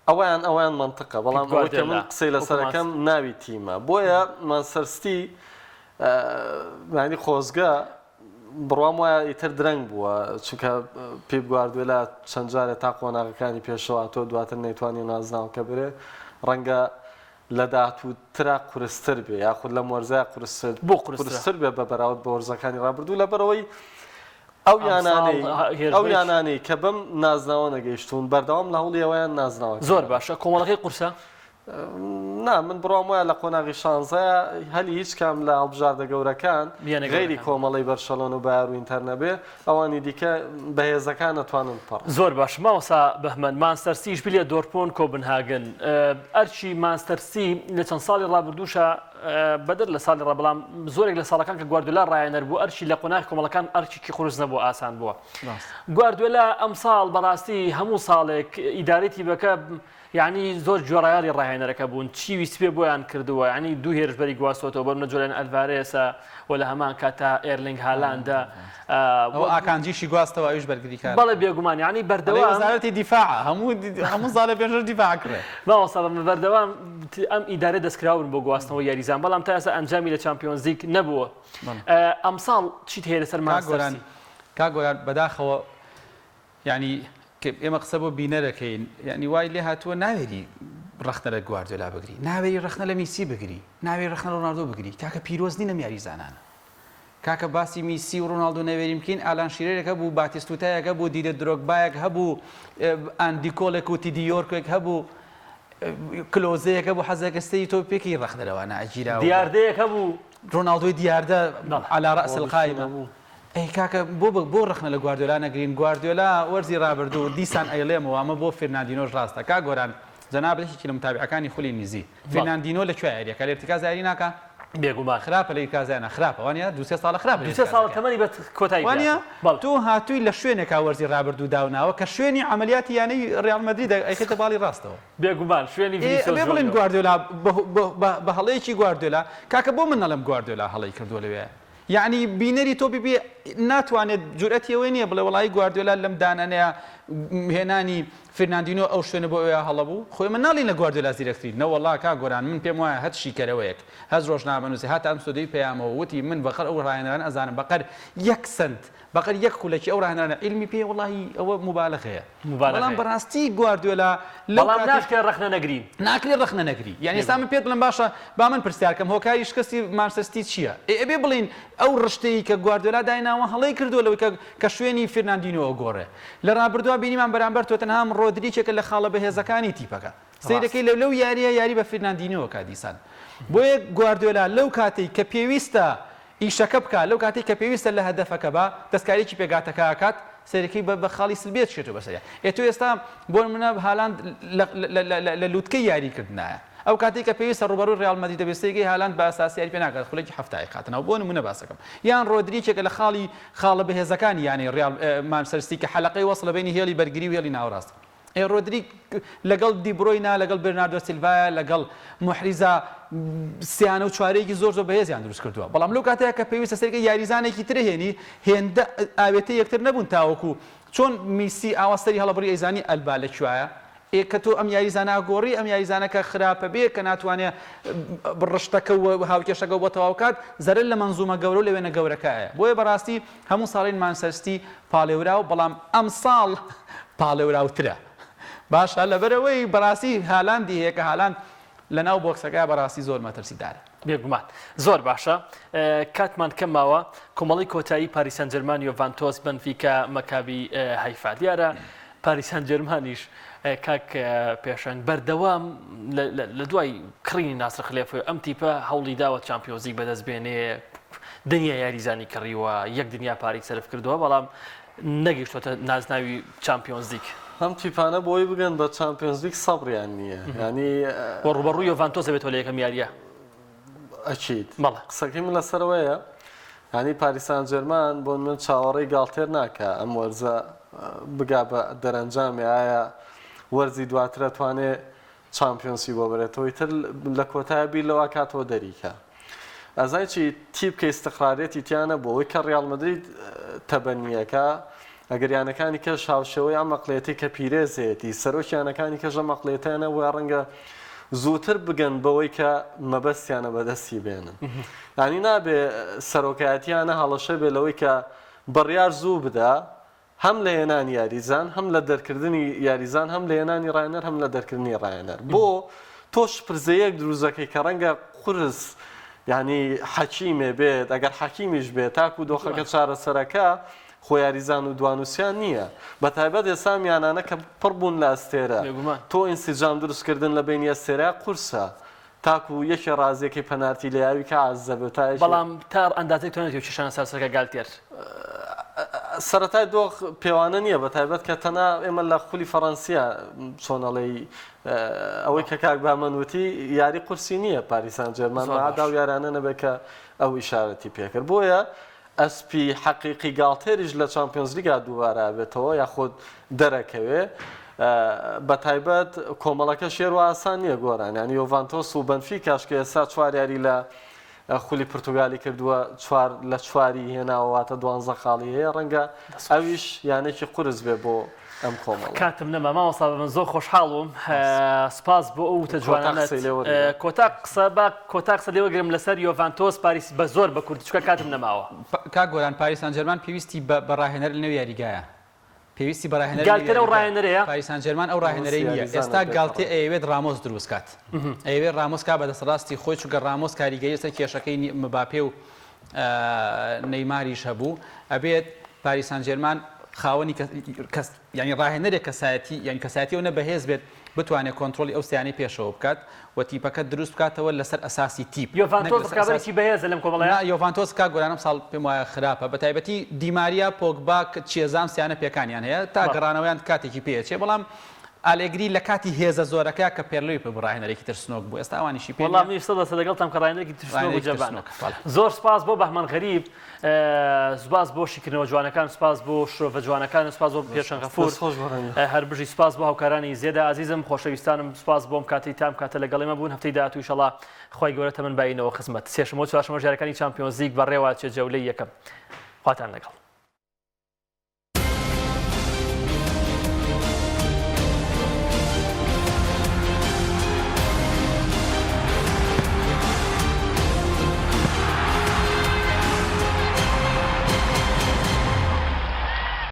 ئەوەیان ئەوەیان مەنتقە پیپ بەڵام ئەوەی کە من گواردیۆلا قسەی وەکو لەسەر مانس. ئەکەم ناوی تیمە بۆیە مانچستەر ستی یانی خۆزگە بڕوام وایە ئیتر درەنگ بووە چونکە پیپ گواردیۆلا چەند جارێ تا قۆناغەکانی پێشەوە هاتووە دواتر نەیتوانی نازناوەکە بەرێ ڕەنگە لە داهاتووترا قورستر بێ یاخود لەم وەرزەیا قورستر بۆ قورسترە؟ قورستر بێ بە بەراورد بە وەرزەکانی ڕابردوو لەبەرئەوەی ئەو ئەمساڵ یانانەی ئەو هێرشبەرێکی. یانانەی کە بەم نازناوە نەگەیشتوون بەردەوام لە هەوڵی ئەوەیان نازناوەکە زۆر بەرن. باشە کۆمەڵەکەی قورسە؟ نا من بڕوام وایە لە قۆناغی شانزەیا هەلی هیچ کام لە هەڵبژاردە گەورەکان یانە غەیری گەورەکان. کۆمەڵەی بەرشەلۆنە و بایەر و ئینتەر نەبێ ئەوانی دیکە بەهێزەکان ئەتوانن بپەڕن. زۆر باش مامۆستا بەهمەن مانچستەر ستی ئیشبیلیە دۆرتمۆند کۆبنهاگن ئەرکی مانچستەر ستی لە چەند ساڵی ڕابردووشا بەدەر لە ساڵی ڕا بەڵام زۆرێک لە ساڵەکان کە گواردیۆلا ڕایەنەر بوو ئەرکی لە قۆناغی کۆمەڵەکان ئەرکێکی قورس نەبوو ئاسان بووە گواردیۆلا ئەمساڵ بەڕاستی هەموو ساڵێک ئیدارەی تیپەکە یەعنی زۆر گوێڕایەڵی ڕاهێنەرەکە بوون چی ویستبێ بۆیان کردووە یەعنی دوو هێرشبەری گواستۆتەوە بەرنە جۆلێن ئەلڤارێسە و لە هەمان کاتا ئێرلینگ هالاندە ئەو ئاکانجیشی گواستەوە ئەویش بەرگریکار بەڵێ بێگومان یەعنی بەردەوام وەزارەتی دیفاع هەموو هەموو ساڵێ پێشەش دیفاع کرێ مامۆستا بە بەردەوام ئەم ئیدارە دەستکراون بۆ گواستنەوەی یاریزان بەڵام تا ئێستا ئەنجامی لە چامپیۆنزلیگ نەبووە ئەمساڵ چیت هەیە لەسەر مانچستەر سیتی؟ کاک گۆران بەداخەوە یانی کە ئێمە قسە بۆ بینەر ئەکەین یانی وای لێ هاتووە ناوێری ڕەخنە لە گواردیۆلا بگری ناوێری ڕەخنە لە میسی بگری ناوێری ڕەخنە لە ڕۆناڵدۆ بگری کاکە پیرۆز نین ئەم یاریزانانە کاکە باسی میسی و ڕۆناڵدۆ نەوێرین بکەین ئالان شیرەرێک هەبوو باتیستوتایەک هەبوو دیدە درۆگبایەک هەبوو ئاندی کۆڵێک و تیدی یۆرکێک هەبوو کلۆزەیەک هەبوو حەزەکە سەیری تۆ پێکی ڕەخنە لەوانە ئەگیرا دیاردەیەک هەبوو ڕۆناڵدۆی دیاردە علی رأس القائمە ئەی کاکە بۆ بۆ ڕەخنە لە گواردیۆلا نەگرین گواردیۆلا وەرزی ڕابردوو دیسان ئەیڵێمەوە ئەمە بۆ فێرناندینۆش ڕاستە کاک گۆران جەنابت یەکێکی لە متابعەکانی خولی ئینگلیزی فێرناندینۆ لە کوێ یاریەکا لە ئیرتیکاز یاری ناکا بێگومان خراپە لە ئیرتیکاز یانە خراپە وانە دوو سێ ساڵە خراپە لە دوو سێ ساڵە ئیرتیکازەکە تەمەنی بە کۆتایی وانە پێهاتووە بەڵێ تۆ هاتووی لە شوێنێکا وەرزی ڕابردوو داوناوە کە شوێنی عەمەلیاتی یانەی ڕیاڵ مەدریدە ئەیخەیتە باڵی ڕاستەوە بێگومان شوێنی ئێ ڤینیسیۆس ئەبێ بڵێین جۆنیۆر گواردیۆلا بە بە بە هەڵەیەکی گواردیۆلا کاکە بۆ من نەڵێم گواردیۆلا هەڵەی کردووە لەوێ یەعنی بینەری تۆپی پێ ناتوانێت جورئەتی ئەوەی نییە بڵێ وەڵایی گواردیۆلا لەم دانانەیە هێنانی فیرناندینۆ ئەو شوێنە بۆ ئەویا هەڵە بوو خۆ ئێمە ناڵێین لە گواردیۆلا زیرەکترین نەوەڵا کاک گۆران من پێم وایە هەچ شیکەرەوەیەک هەچ ڕۆژنامەنووسێ هاتە ئەم ستۆدیۆی پەیامەوە وتی من بەقەر ئەو ڕاهێنەرانە ئەزانم بەقەر یەک سەنت بەقەر یەک خولەکی ئەو ڕاهێنەرانە عیلمی پێیە وەڵاهی ئەوە موبالەغەیە بەڵام موبالەغەیە. بەڕاستی گواردیۆلا لەو بەڵام کاتەی ناشکرێ ڕەخنە نەگرین. ناکرێ ڕەخنە نەگری یانی ئێستا من پێت بڵێم باشە با من پرسیار کەم هۆکاری شکستی مانچستەر سیتی چییە؟ ئێ ئەبێ بڵێین ئەو ڕشتەی کە گواردیۆلا دایناوە هەڵەی کردووە لەوەی کە کە شوێنی فێرناندینۆ ئەگۆڕێ لە ڕابردووا بینیمان بەرامبەر تۆتنهام ڕۆدریکێکە لە خاڵە بەهێزەکانی تیپەکە ڕاست. سەیرەکەی لە لەو یارییە یاری بە فیرناندینیۆ ئەکا دیسان بۆیە گواردیۆلا لەو کاتەی کە پێویستە ئیشەکە بکا لەو کاتەی کە پێویستە لە هەدەفەکە با دەستکاریی پێکهاتەکە ئەکات سەیرەکەی بە بە خاڵی سلبی ئەچێتەوە بەسەریا ئێ تۆ ئێستا بۆ نمونە هالاند لە لە لە لە لوتکەی یاریکردنایە ئەو کاتەی کە پێویستە ڕووبەڕووی ڕیاڵ مەدرید دەبێت سەیرەکەی هالاند بە ئەساسی یاری پێ ناکات خولەکی 70 ئەیخاتە ناو بۆ نمونە باسەکەم یان ڕۆدریکێکە لە خاڵی خاڵە بەهێزەکانی یانەی ڕیاڵ مانچستەر سیتی کە حەلەقەی وەسڵە بەینی هێڵی بەرگری و هێڵی ناوەڕاست ئێ رۆدری لەگەڵ دیبرۆینا، لەگەڵ بێرناردۆ سیلڤایا، لەگەڵ موحریزا سیانە و چوارەیەکی زۆر زۆر بەهێزیان دروست کردووە، بەڵام لەو کاتەیا کە پێویستە سەیرکە یاریزانێکی تر هێنی هێندە ئاوێتەی یەکتر نەبوون تاوەکو چۆن میسی ئاوا سەری هەڵەبڕی ئەیزانی ئەلبا لە کوایە ئێ کە تۆ ئەم یاریزانە ئەگۆڕی ئەم یاریزانە کە خراپە بێ کە ناتوانێ ڕشتەکە و هاوکێشەکە بۆ تەواو کات زەرەر لە مەنزومە گەورە و لە وێنە گەورەکە ئەیە بۆیە بەڕاستی هەموو ساڵین مانچستەر سیتی پاڵێوراو بەڵام ئەمساڵ. پاڵێوراوترە باشە لەبەرئەوەی بەڕاستی هالاندی هەیە کە هالاند لەناو بۆکسەکە بەڕاستی زۆر مەترسیدارە. بێگومان زۆر باشە کاتمان کەم ماوە کۆمەڵی کۆتایی پاریس سانجێرمان یۆڤانتۆس بەنفیکا مەکابی هەیفا دیارە پاریس سانجێرمانیش کاک پێشەنگ بەردەوام لە دوای کڕینی ناسر خلێفی ئەم تیپە هەوڵی داوە چامپیۆنزلیگ بەدەست بێنێ دنیا یاریزانی کڕیوە یەک دنیا پارەی سەرف کردووە بەڵام نەگەیشتۆتە نازناوی چامپیۆنزلیگ. ئەم تیپانە بۆی بگەن بە چامپیۆنزلیگ سەبریان نییە یانی. وە ڕووبەڕووی یۆڤانتۆس دەبێتەوە لە یەکەم یارییە. ئەکید قسەکەی من لەسەرەوەیە یانی پاریس سان جێرمان بۆ من چاوەڕێی گاڵتێر ناکا ئەم وەرزە بگا بە دەرەنجامێ ئایا وەرزی دواتر ئەتوانێ چامپیۆنسی بۆ بەرێتەوە ئیتر لە کۆتایە بیر لەوە کاتەوە دەریکا ئەزای چی تیپ کە ئیستقراریەتی تیا نەبوو ئەوەی کە ڕیاڵ مەدرید تەبەنیەکە ئەگەر یانەکانی کەش هاوشێوەی ئەم ئەقڵیەتەی کە پیرێز هەیەتی سەرۆکی یانەکانی کەش ئەم ئەقڵیەتەیان هەبووە ڕەنگە زووتر بگەن بەوەی کە مەبەستیانە بەدەستی بێنن یانی نابێ سەرۆکایەتیانە هەڵەشە بێ لەوەی کە بڕیار زوو بدا هەم لە هێنانی یاریزان هەم لە دەرکردنی یاریزان هەم لە هێنانی ڕاهێنەر هەم لە دەرکردنی ڕاهێنەر بۆ تۆ شپرزەیەک دروست دەکەی کە ڕەنگە قورس یعنی حەکیمێ بێت ئەگەر حەکیمیش بێت تاکو دۆخەکە چارەسەرەکە خۆ یاریزان و دوانوسیان نییە بە تایبەت ئێستا ئەم یانانە کە پڕ بوون لە ئەستێرە بێگومان. تۆ ئینسجام دروستکردن لە بەینی ئەستێرە قورسە تاکو یەکێ ڕازیەکەی پەنارتی لە یاوی کە عاجز دەبێت تا یەکێ. بەڵام تا ئەندازەی تۆ نەتوێ کێشانە سەرسەکە گالتێر. سەرەتای دۆخ پێوانە نییە بە تایبەت کە تەنها ئێمە لە خولی فەڕەنسیە چۆن ئەڵێی ئەوەی کە کاک بامەن وتی یاری قورسی نییە پاریس سان جێرمان زۆر مەعدا باش. و یارانە نەبێت کە ئەو ئیشارەتی پێکرد بۆیە ئەسپی حەقیقی گاڵتێریش لە چامپیۆنزلیگا دووبارە ئەبێتەوە یاخود دەرەکەوێ بەتایبەت کۆمەڵەکەش هێروا ئاسان نییە گۆران یانی یۆڤانتۆس و بەنفیکاش کە ئێستا چوار یاری لە خولی پرتوگالی کردووە چوار لە چواری هێناوە واتە دوانزە خاڵی هەیە ڕەنگە ئەویش یانێکی قورس بێ بۆ ئەم کۆمەڵە. کاتم نەما مامۆستا من زۆر خۆشحاڵ بووم سپاس بۆ ئەو وتە کۆتا جوانانەت قسەی لێ وەرگرە. کۆتا قسە با کۆتا قسە لێ وەرگرم لەسەر یۆڤانتۆس پاریس بە زۆر بە کوردی چونکە کاتم نەماوە. کاک گۆران پاریس سانجێرمان پێویستی بە بە ڕاهێنەر لەنێو یاریگایە پێویستی بە ڕاهێنەر لەنێو گالتێر ئەو یاریگایە ڕاهێنەرەیە؟ پاریس سانجێرمان ئەو ڕاهێنەرەی مەبەستی نییە یاریزانە ئێستا بێ گالتێ تەڕە. ئەیەوێت ڕامۆس دروست کات ئەیەوێت ڕامۆس کا بە دەستڕاستی خۆی چونکە ڕامۆس کاریگەری لەسەر کێشەکەی مباپێ و نەیماریش هەبوو ئەبێت پاریس سانجێرمان خاوەنی کەس یانی ڕاهێنەرێک کەسایەتی یانی کەسایەتی ئەونە بەهێز بێت بتوانێت کۆنترۆڵی ئەو سیانەی پێشەوە بکات و تیپەکە دروست بکاتەوە لەسەر ئەساسی تیپ نەک یۆڤانتۆس لەسەر ئەساس ڕکابەرێکی بەهێزە لەم کۆمەڵەیە؟ نا یۆڤانتۆس کاک گۆران ئەمساڵ پێم وایە خراپە بەتایبەتی دیماریا پۆگبا چێزام سیانە پێکانیان هەیە تا بەڵێ. گەڕانەوەیان کاتێکی پێ ئەچێ بەڵام ئالێگری لە کاتی هێزە زۆرەکە کە پێرلۆی پێ بوو ڕاهێنەرێکی ترسنۆک بوو ئێستا ئەوانیشی پێ وەڵا نییە منیش سەد لەسەد لەگەڵتام کە ڕاهێنەرێکی ترسنۆک و ڕاهێنەرێکی جەبانە. ترسنۆکە بەڵێ. زۆر سپاس بۆ بەهمەن غەریب سوپاس بۆ شیکردنەوە جوانەکان سوپاس بۆ شرۆڤە جوانەکان سوپاس بۆ پێشەنگ غەفور دەست خۆش بەڕێز. هەر بژی سوپاس بۆ هاوکارانی زێدە ئازیزم خۆشەویستانم سوپاس بۆم کاتەی تام کاتە لەگەڵ ئێمە بوون هەفتەی داهاتوو ئیشەڵا خوای گەورە تەمەن باینەوە خزمەت سێشەممە و چوارشەممەش یاریەکانی چامپیۆنزلیگ بەڕێوە چێ جەولەی یەکەم خواتان لەگەڵ.